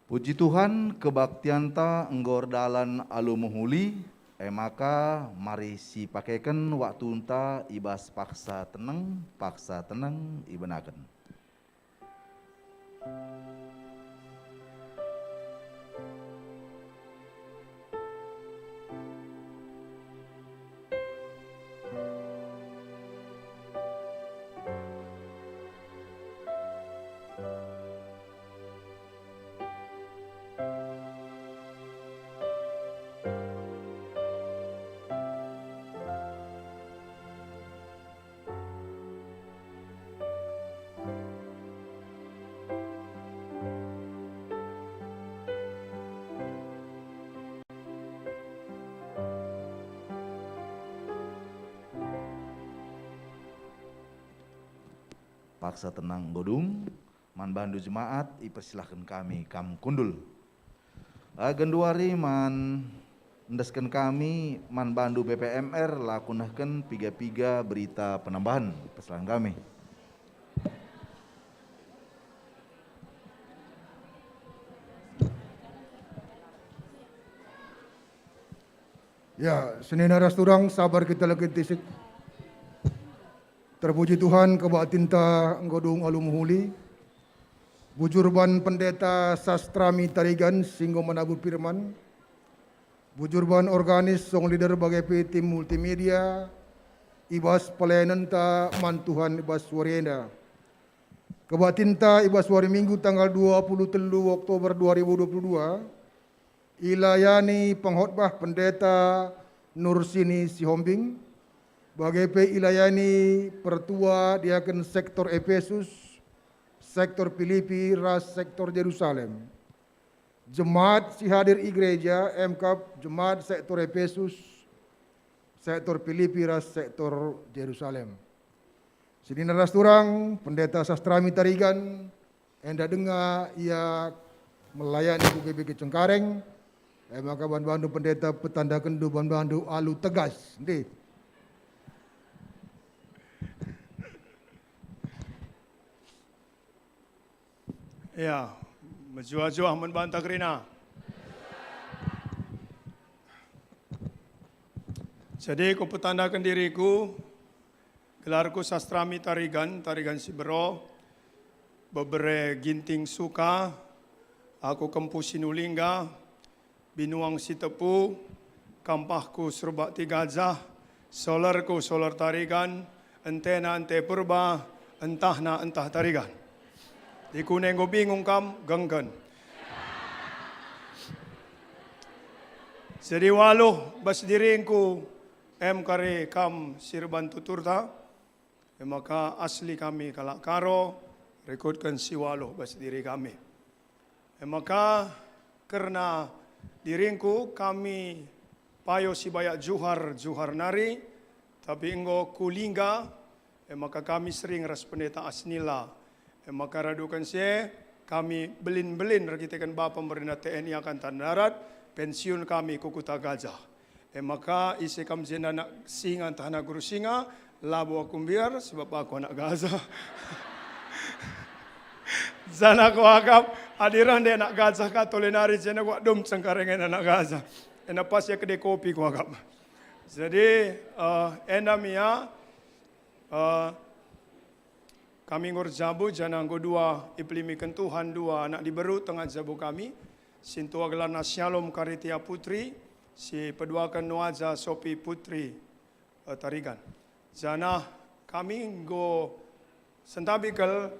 Puji Tuhan, kebaktianta enggo erdalan alu mehuli, e maka mari sipakeken waktunta i bas paksa teneng, paksa teneng ibenaken. Paksa tenang enggo dung, man bandu jemaat ipersilahken kami kam kundul. Ah, genduari man endesken kami man bandu B P M R la kunehken piga-piga berita penambahen. Persilahen kami. Ya, senina ras turang, sabar kita lagi tisik. Terpuji Tuhan, kebaktinta enggo dung alu mehuli. Bujur ban Pendeta Sastrami Tarigan si enggo menabur firman. Bujur ban organis, song leader bage pe tim multimedia i bas pelayanenta man Tuhan i bas wari enda. Kebaktinta i bas wari Minggu tanggal dua puluh telu Oktober dua ribu dua puluh dua, ilayani pengkhotbah Pendeta Nursini Sihombing, bage pe ilayani pertua diaken sektor Epesus, sektor Pilipi, ras sektor Jerusalem. Jemaat si hadir i gereja, emkap jemaat sektor Epesus, sektor Pilipi, ras sektor Jerusalem. Senina ras turang, Pendeta Sastrami Tarigan, enda denga ia melayani ku G B K Cengkareng, e maka ban bandu Pendeta petandakenndu ban bandu alu tegas, ndih. Ya, mejuah-juah man banta kerina. Jadi, kupetandaken diriku, gelarku Sastrami Tarigan, Tarigan Sibero, bebere Ginting Suka, aku kempu Sinulingga, Binuang Sitepu, kampahku Serbak Tigajah, solarku solar Tarigan, entena ente Purba, entahna entah Tarigan. Dikune enggo bingung kam, genggen. Jadi waluh bas diringku, em kari kam si erban tuturta, e maka asli kami kalak Karo, rikutken si waluh bas diri kami. E maka kerna diringku, kami payo sibayak juhar-juhar nari, tapi enggo kulingga, e maka kami sering ras Pendeta Asnila. E maka raduken si e, kami belin-belin erkiteken Bapa Pemerinta T N I Angkatan Darat, pensiun kami ku Kuta Gajah. E maka ise kam jenda anak singa ntah anak guru singa, labo aku mbiar, sebab aku anak Gajah. Janah kuakap, adi reh ndai anak Gajah ka tole nari jenda kuak dum Cengkareng enda anak Gajah. Enda pas ia kedai kopi kuakap. Jadi, eh, enda me ia, eh, kami enggo erjabu janah enggo dua ipelimiken Tuhan dua anak diberu tengah jabu kami. Sintua gelarna Syalom Karitia Putri, si peduaken Nuaja Sopi Putri, eh, Tarigan. Janah kami enggo sentabi kal,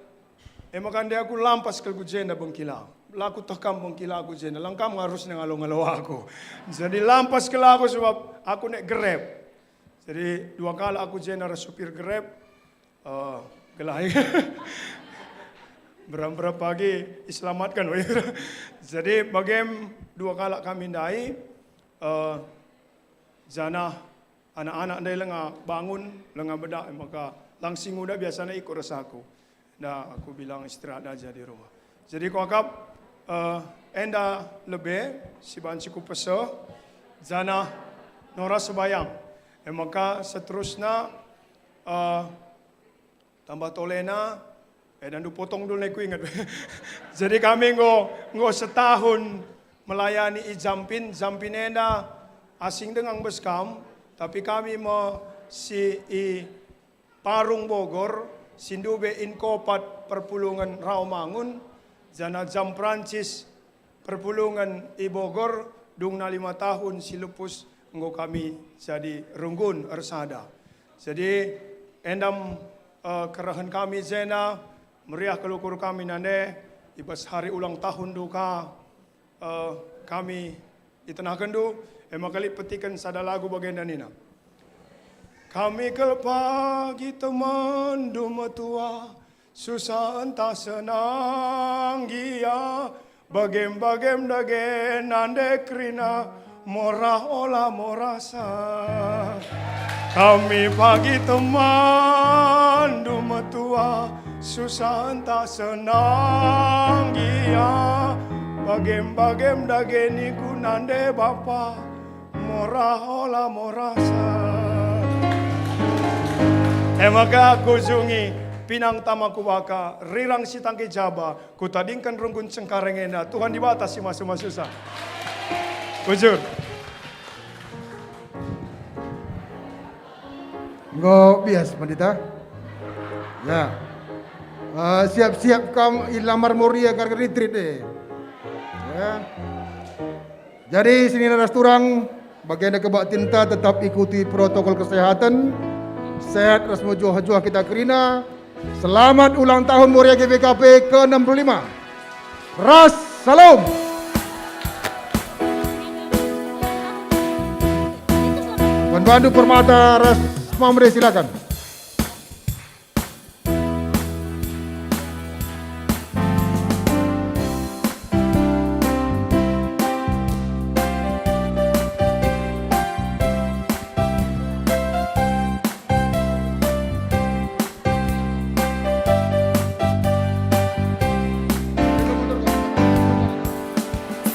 e maka ndai aku lampas kal ku jenda bengkila. La kuteh kam bengkila ku jenda, lang kam ngarus ngalo-ngalo aku. Jadi lampas kal aku sebab aku naik Grab. Jadi dua kalak aku jenda ras supir Grab, eh, gelah berem-berem pagi iselamatken. Jadi bagem dua kalak kami ndai, eh, janah anak-anak ndai langa bangun, langa bedak, maka lang si nguda biasana ikut ras aku. Nah, aku bilang istirahat aja di rumah. Jadi kuakap, eh, enda lebe si banci kupeseh, janah noras sembayang. E maka seterusna, eh, tambah tolena, eh, dan dupotong dulu nek kuinget. Jadi kami enggo, enggo setahun melayani i Jampin, Jampin enda asing denga bas kam, tapi kami me si i Parung Bogor, si ndube Inkopat perpulungen Rawamangun, janah Jam Prancis perpulungen i Bogor, dungna lima tahun si lepus enggo kami jadi runggun ersada. Jadi, endam, eh, kerehen kami jenda, meriah kal ukur kami nande, i bas hari ulang tahun duka, eh, kami itenahkenndu, e maka lit petiken sada lagu bagenda nina, "Kami kal pagi temanndu metua, susah ntah senang gia, bagem-bagem dage nande kerina, morah ola morasa. Kami pagi temanndu metua, susah ntah senang gia, bagem-bagem dage ningku nande Bapa, morah ola morasa." E maka kujungi pinang tama kubaka, rirang si tangke jaba, kutadingken runggun Cengkareng enda, Tuhan Dibata si masu-masusa. Bujur. Enggo bias, Pendeta? Ya. Eh, siap-siap kam ilamar Moria gara-gara retreat deh. Ya. Jadi, senina ras turang, bagenda kebaktinta tetap ikuti protokol kesehatan, sehat ras mejuah-juah kita kerina. Selamat ulang tahun Moria G B K P ke enam puluh lima. Ras salam. Tuan Pandu Permata ras Mamre, silakan.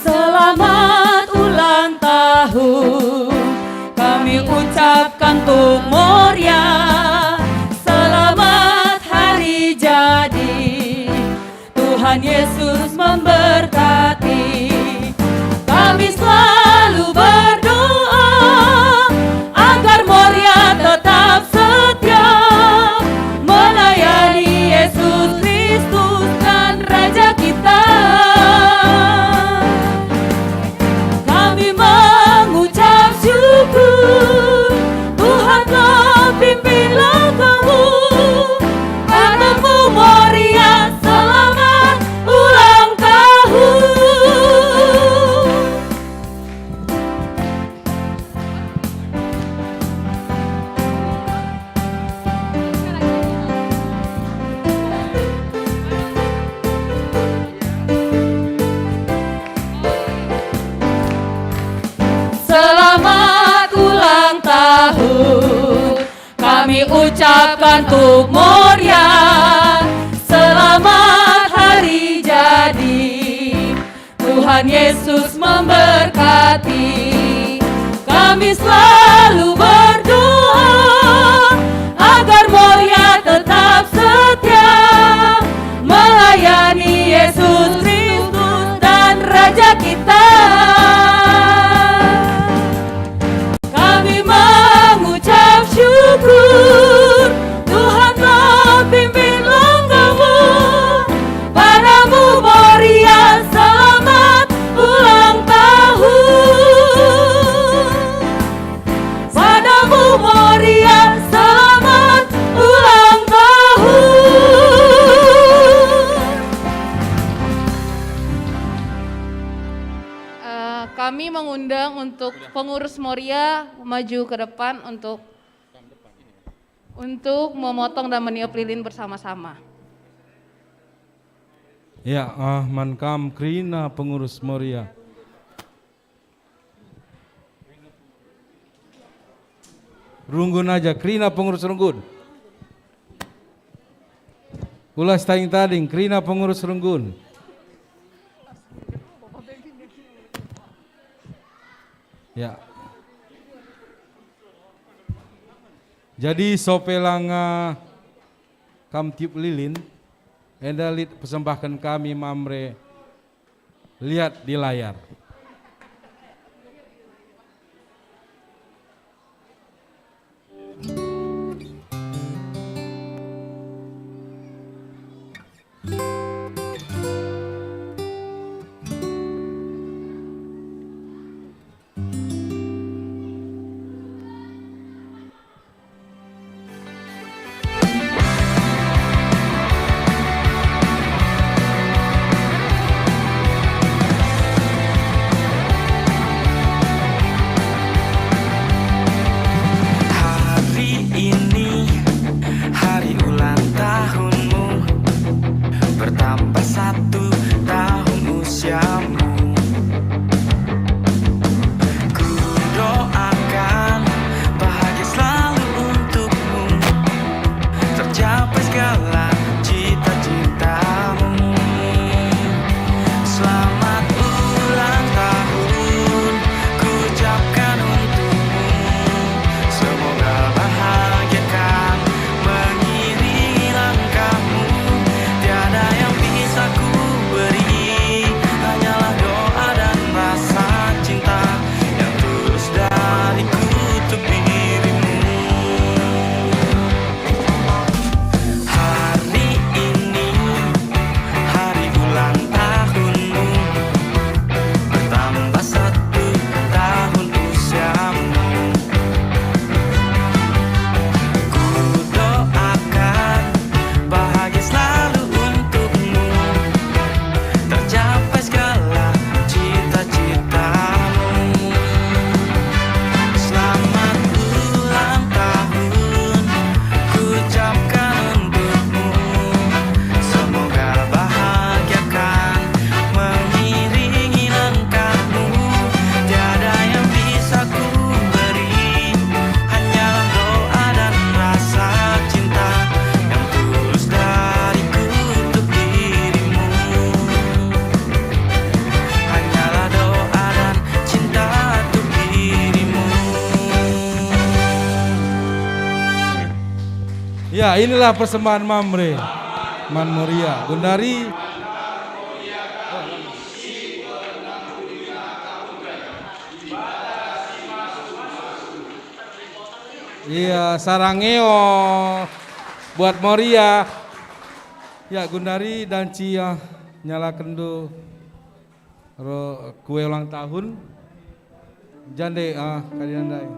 Selamat ulang tahun kami ucapkan untuk Moria. Selamat hari jadi. Tuhan Yesus memberkati. Kami selalu berdoa agar Moria tetap setia melayani Yesus Kristus dan Raja kita. Kami mengucap syukur, Tuhan Ucapkan untuk Moria, selamat hari jadi. Tuhan Yesus memberkati. Kami selalu berdoa agar Moria tetap setia melayani Yesus Kristus dan Raja kita. Kami mengucap syukur, Tuhan telah pimpin langkahmu. Padamu Moria selamat ulang tahun. Padamu Moria selamat ulang tahun. Eh, kami mengundang untuk pengurus Moria maju ke depan untuk untuk memotong dan meniup lilin bersama-sama. Ya, ah, man kam kerina pengurus Moria. Runggun aja, kerina pengurus Runggun. Ulas tading-tading, kerina pengurus Runggun. Ya. Jadi, sope langa kam tiup lilin, enda lit persembahken kami Mamre liat di layar. Hari ini, hari ulang tahunmu, bertambah satu tahun usiamu. Kudoakan bahagia selalu untukmu, tercapai segala cita-citamu. Selamat ulang tahun kuucapkan untukmu. Semoga bahagia kan mengiringi langkahmu. Tiada yang bisa kuberi, hanyalah doa dan rasa cinta yang tulus dariku untuk dirimu. Hari ini, hari ulang tahunmu, bertambah satu tahun usiamu. Kudoakan bahagia selalu untukmu, tercapai segala cita-citamu. Selamat ulang tahun kuucapkan untukmu. Semoga bahagia kan mengiringi langkahmu. Tiada yang bisa kuberi, hanyalah doa dan rasa cinta yang tulus dariku untuk dirimu. Hanyalah doa dan cinta untuk dirimu. Ya, inilah persembahan Mamre man Moria. Gundari. Iya, sarangeo buat Moria. Ya, Gundari, danci, ya, nyalakenndu ro-, kue ulang tahun. Jande, ah, kalian ndai.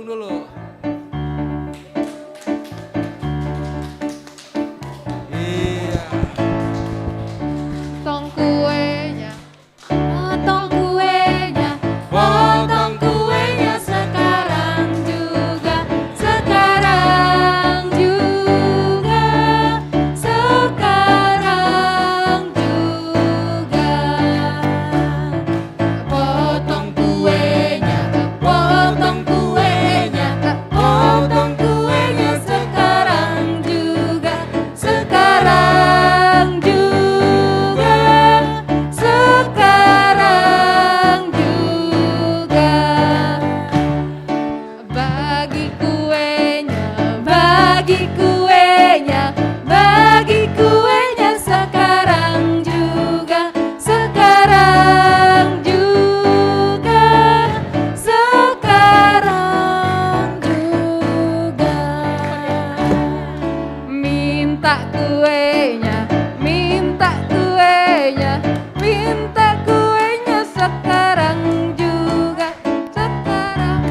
dulu. Iya. Potong kuenya, potong kuenya, potong kuenya sekarang juga, sekarang juga, sekarang juga. Potong kuenya, potong kuenya, potong kuenya sekarang juga, sekarang juga, sekarang juga. Bagi kuenya, bagi kuenya, bagi kuenya sekarang juga, sekarang juga, sekarang juga. Minta kuenya, minta kuenya, minta kuenya sekarang juga, sekarang.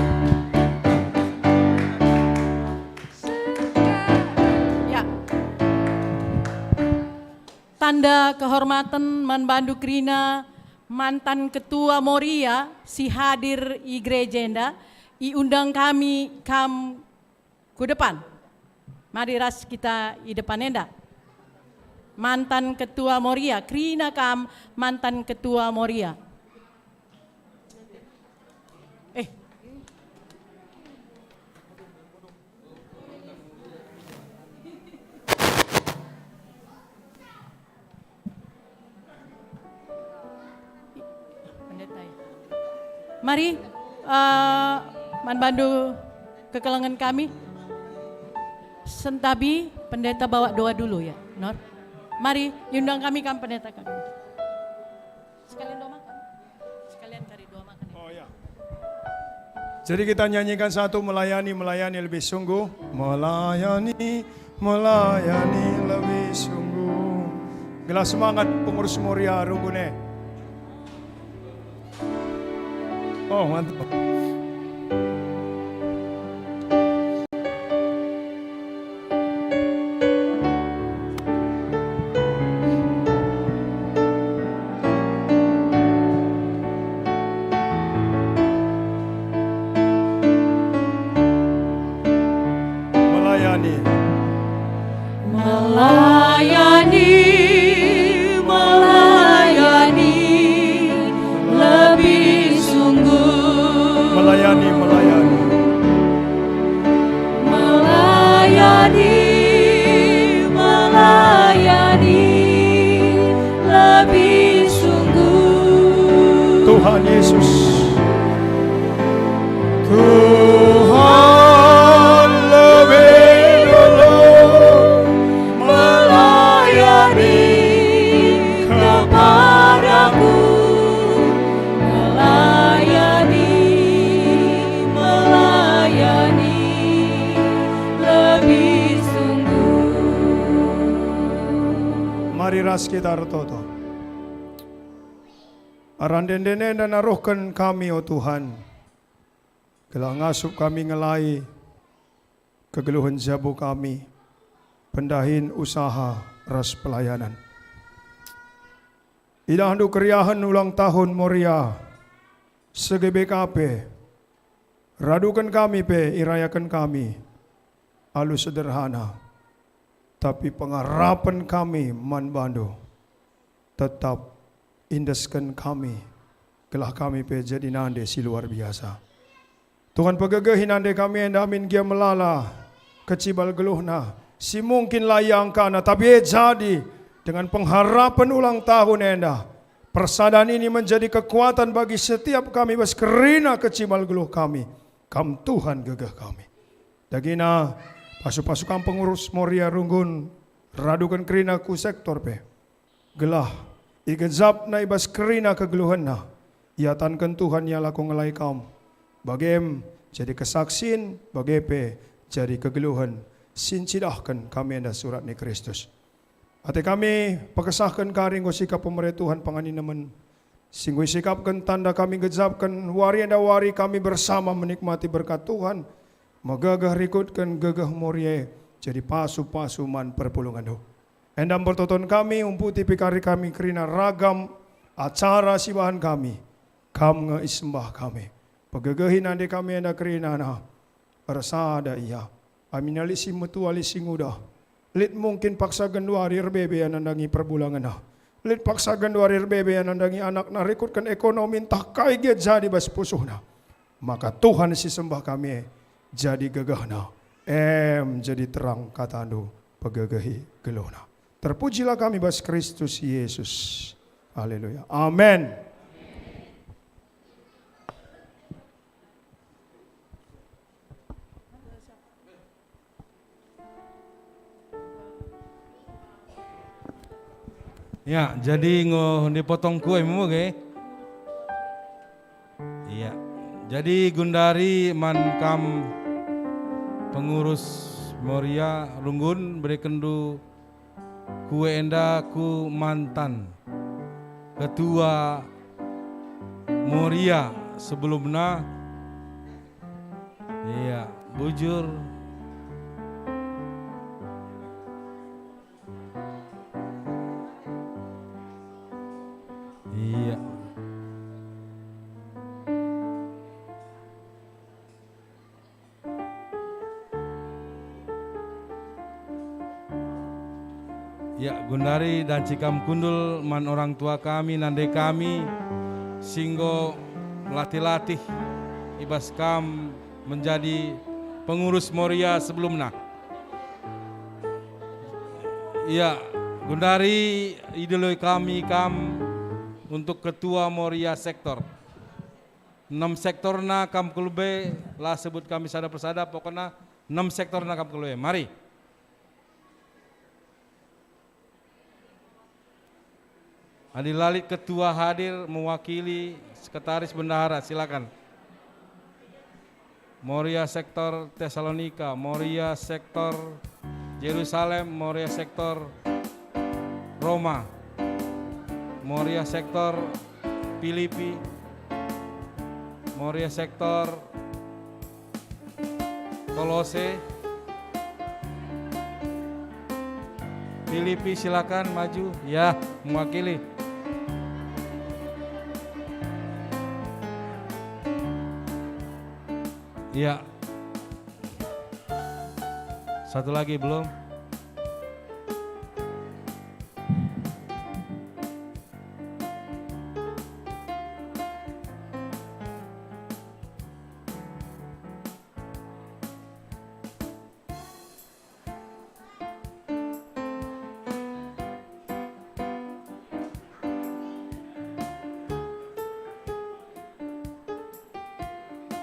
Ya. Tanda kehormatan man bandu kerina mantan ketua Moria si hadir i gereja enda, iundang kami kam ku depan. Mari ras kita i depan enda. Mantan ketua Moria, kerina kam mantan ketua Moria. Eh. Pendeta, ya. Mari, eh, man bandu kekelengen kami. Sentabi pendeta bawa doa dulu, ya, Nor. Mari, iundang kami kam pendeta kami. Sekalian doa makan. Sekalian kari doa makan, ya. Oh, ya. Jadi kita nyanyikan satu, melayani, melayani lebih sungguh. Melayani, melayani lebih sungguh. Gelah semangat pengurus Moria runggun e. Oh, mantap. Melayani. Melayani, melayani lebih sungguh. Melayani, melayani. Melayani, melayani lebih sungguh. Tuhan Yesus. Tuhan lebih dulu melayani kepadaku, melayani, melayani lebih sungguh. Mari ras kita ertoto. Arah ende-enden enda naruhken kami, o Tuhan, gelah ngasup kami ngelai kegeluhen jabu kami, pendahin usaha ras pelayanan. Idahndu keriahen ulang tahun Moria, S G B K P, raduken kami pe irayaken kami alu sederhana, tapi pengarapen kami man bandu tetap indesken kami, gelah kami pe jadi nande si luar biasa. Tuhan, pegegehi nande kami enda amin gia melala kecibal geluhna, si mungkin la iangkana, tapi e jadi dengan pengharapen ulang tahun enda, persadan ini menjadi kekuatan bagi setiap kami bas kerina kecibal geluh kami. Kam Tuhan gegeh kami. Dagina, pasu-pasu kam pengurus Moria runggun, raduken kerina ku sektor pe. Gelah igejapna i bas kerina kegeluhenna, iatanken Tuhan ia lako ngelai kam. Bagem jadi kesaksin, bage pe jadi kegeluhen si ncidahken kami enda surat ni Kristus. Ate kami pekesahken kari enggo sikap pemere Tuhan panganinemen, si enggo isikapken tanda kami gejapken wari enda wari kami bersama menikmati berkat Tuhan, Megegeh rikutken gegeh Moria e jadi pasu-pasu man perpulungenndu. Enda mbertoton kami, umputi pe kari kami kerina ragam acara si bahan kami, Kam nge isembah kami. Pegegehi nande kami enda kerinana, ersada ia. Aminna lit si metua, lit si nguda. Lit mungkin paksa genduari erbebe ia nandangi perbulangenna. Lit paksa genduari erbebe ia nandangi anakna rikutken ekonomi ntah kai gia jadi bas pusuhna. Maka Tuhan si sembah kami e jadi gegehna, em jadi terang katandu pegegehi geluhna. Terpujilah kami bas Kristus Yesus. Haleluya. Amen. Ya, jadi enggo dipotong kue me, ge? Iya. Jadi gundari man kam pengurus Moria, runggun berekenndu kue enda ku mantan ketua Moria sebelumna. Iya, bujur. Iya. Ya, gundari danci kam kundul man orang tua kami, nande kami, si enggo latih-latih i bas kam menjadi pengurus Moria sebelumna. Ya, gundari idiloi kami kam untuk ketua Moria sektor. Enem sektorna kam kelebe, la sebut kami sada persada, pokokna enem sektorna kam kelebe. Mari. Adi la lit ketua hadir mewakili sekretaris bendahara, silakan. Moria sektor Tesalonika, Moria sektor Jerusalem, Moria sektor Roma, Moria sektor Filipi, Moria sektor Kolose. Filipi, silakan maju. Ya, mewakili. Ya. Satu lagi belum?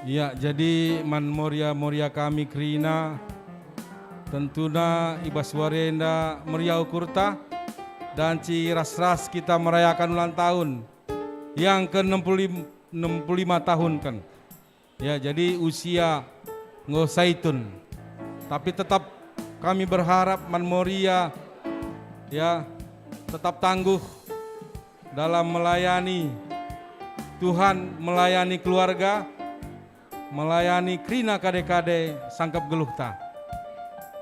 Ya, jadi man Moria-Moria kami kerina, tentuna i bas wari enda meriah ukurta, danci ras-ras kita merayakan ulang tahun yang ke enam puluh lima, enam puluh lima tahun kan. Ya, jadi usia enggo saitun. Tapi tetap kami berharap man Moria, ya, tetap tangguh dalam melayani Tuhan, melayani keluarga, melayani kerina kade-kade sangkep geluhta.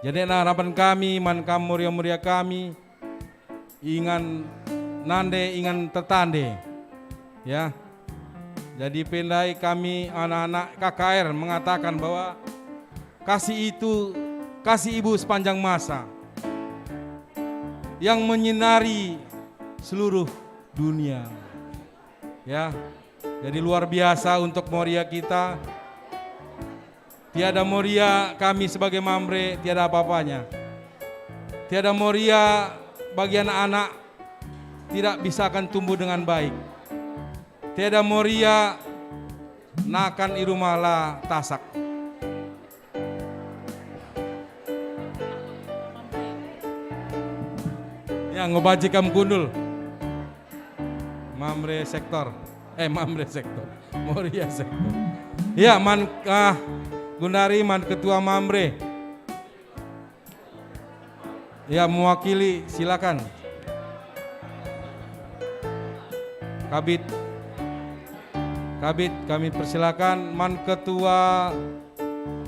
Jadi, harapan kami man kam Moria-Moria kami, ingan nande, ingan tetande. Ya. Jadi, pe ndai kami anak-anak K K R mengatakan bahwa kasih itu, kasih Ibu sepanjang masa yang menyinari seluruh dunia. Ya. Jadi, luar biasa untuk Moria kita. Tiada Moria kami sebagai Mamre, tiada apa-apanya. Tiada Moria bagi anak-anak tidak bisa akan tumbuh dengan baik. Tiada Moria nakan i rumah la tasak. Ya, ngebaji kam kundul. Mamre sektor. Eh, Mamre sektor. Moria sektor. Ya, man, ah, gundari man ketua Mamre. Ya, mewakili, silakan. Kabid. Kabid, kami persilakan man ketua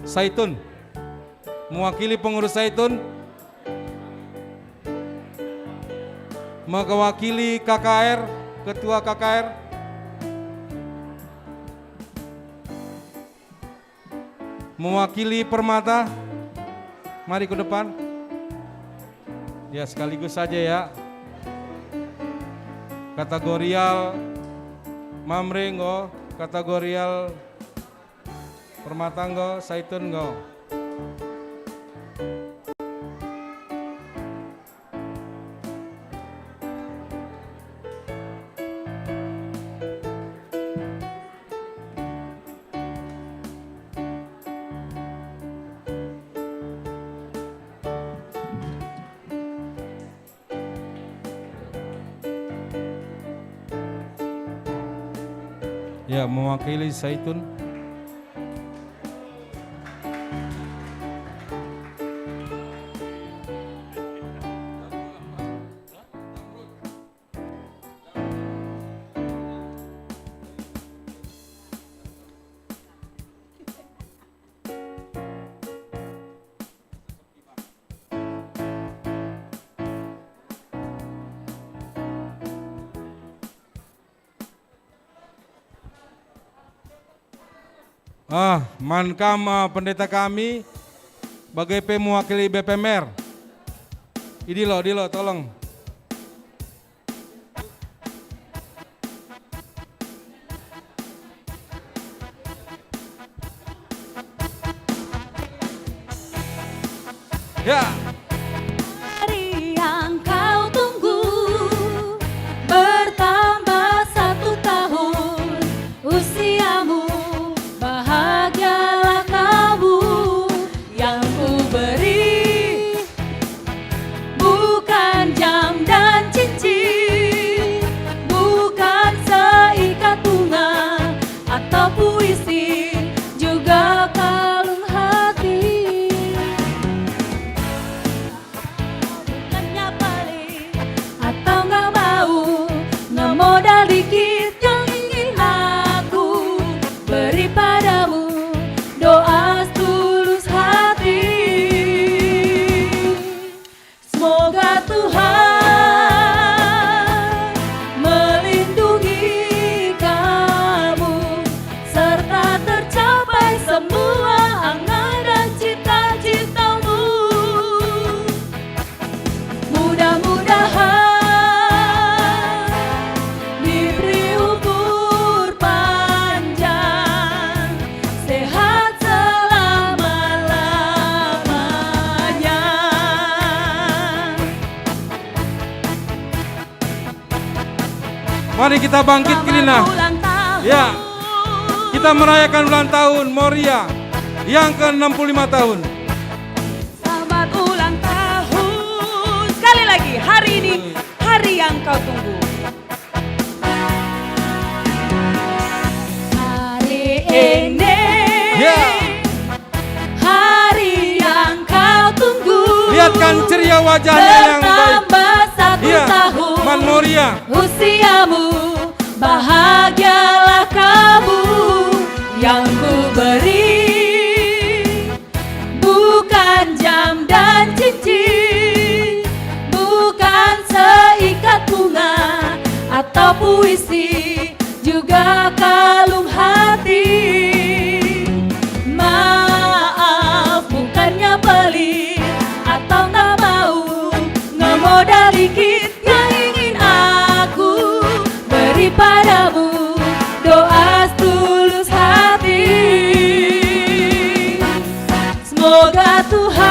Saitun. Mewakili pengurus Saitun. Mewakili K K R, ketua K K R. Mewakili Permata, mari ke depan. Ya, sekaligus saja ya. Kategorial Mamre enggo, kategorial Permata enggo, Saitun enggo. Ya, mewakili Saitun. Ah, man kam, ah, pendeta kami, bage pe mewakili B P M R. Idilo, dilo, tolong. Ya. Hari yang kau tunggu bertambah satu tahun usiamu, bahagialah kamu yang kuberi. Bukan jam dan cincin, bukan seikat bunga atau puisi, juga kalung hati. Bukannya pelit atau nggak mau, nggak modal dikit yang ingin aku beri padamu, doa setulus hati. Semoga Tuhan melindungi kamu serta tercapai semua angan dan cita-citamu. Mudah-mudahan diberi umur panjang, sehat selama-lamanya. Mari kita bangkit, selamat Kirina. Ulang tahun. Ya. Kita merayakan ulang tahun Moria yang ke enam puluh lima tahun. Selamat ulang tahun. Sekali lagi, hari ini hari yang kau tunggu. Hari ini. Ya. Hari yang kau tunggu. Lihatkan ceria wajahnya yang baik. Bertambah satu, iya, tahun. Man Moria. Usiamu, bahagialah kamu yang kuberi. Bukan jam dan cincin, bukan seikat bunga atau puisi, juga kalung hati. Maaf, bukannya pelit atau nggak mau, ngemodal dikit yang ingin aku beri padamu, doa setulus hati. Semoga Tuhan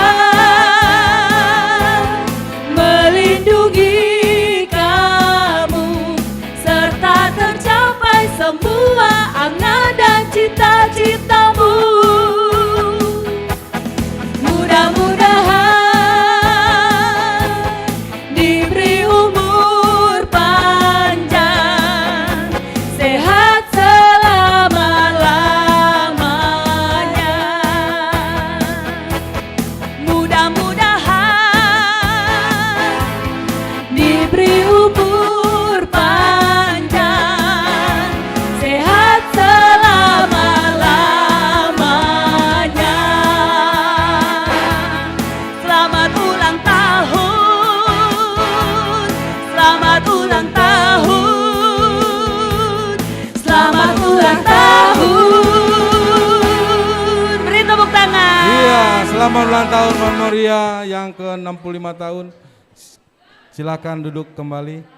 melindungi kamu serta tercapai semua angan dan cita-citamu. Mudah-mudahan diberi umur panjang, sehat selama-lamanya. Tahun. Beri tepuk tangan. Iya, selamat ulang tahun Mama Maria yang ke enam puluh lima tahun. Silakan duduk kembali.